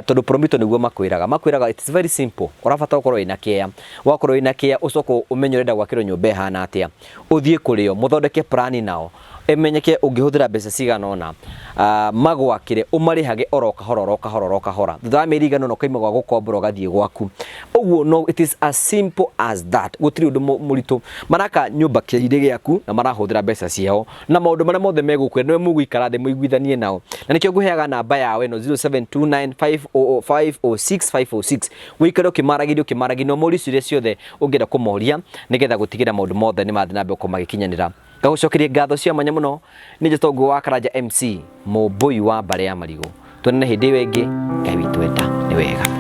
Tondũ Promito nĩguo makwĩraga, makwĩraga it's very simple, ũrabatara ũkorwo wĩna kĩea, wakorwo wĩna kĩea ũcoke ũmenye ũrenda gwakĩrwo nyũmba ĩhana atĩa, ũthiĩ kũrĩ o mũthondeke plan nao, ĩmenyeke ũngĩhũthĩra mbeca cigana ũna, magwakĩre, ũmarĩhage oro kahora oro kahora oro kahora, thutha wa mĩeri ĩigana ũna ũkaima gwa gũkombora ũgathiĩ gwaku. Ũguo no, it is as simple as that, gũtirĩ ũndũ mũritũ. Maraka nyũmba kĩairĩ gĩaku na marahũthĩra mbeca ciao, na maũndũ marĩa mothe megũkwĩra nĩwe mũgũikara thĩ mũiguithanie nao. Na nĩkĩo ngũheaga namba yao ĩno 072950506506, ũikare ũkĩmaragĩria ũkĩmaragĩria na ũmorie ciũria ciothe ũngĩenda kũmoria, nĩgetha gũtigĩrĩra maũndũ mothe nĩ mathiĩ na mbere gũkorwo magĩkinyanĩra. Ngagũcokeria ngatho cia mwanya mũno. Nĩ njĩtagwo Ngũgĩ wa Karanja MC, mũmbũi wa mbarĩ ya marigũ. Tuonane hĩndĩ ĩyo ĩngĩ, Ngai witũ enda nĩ wega.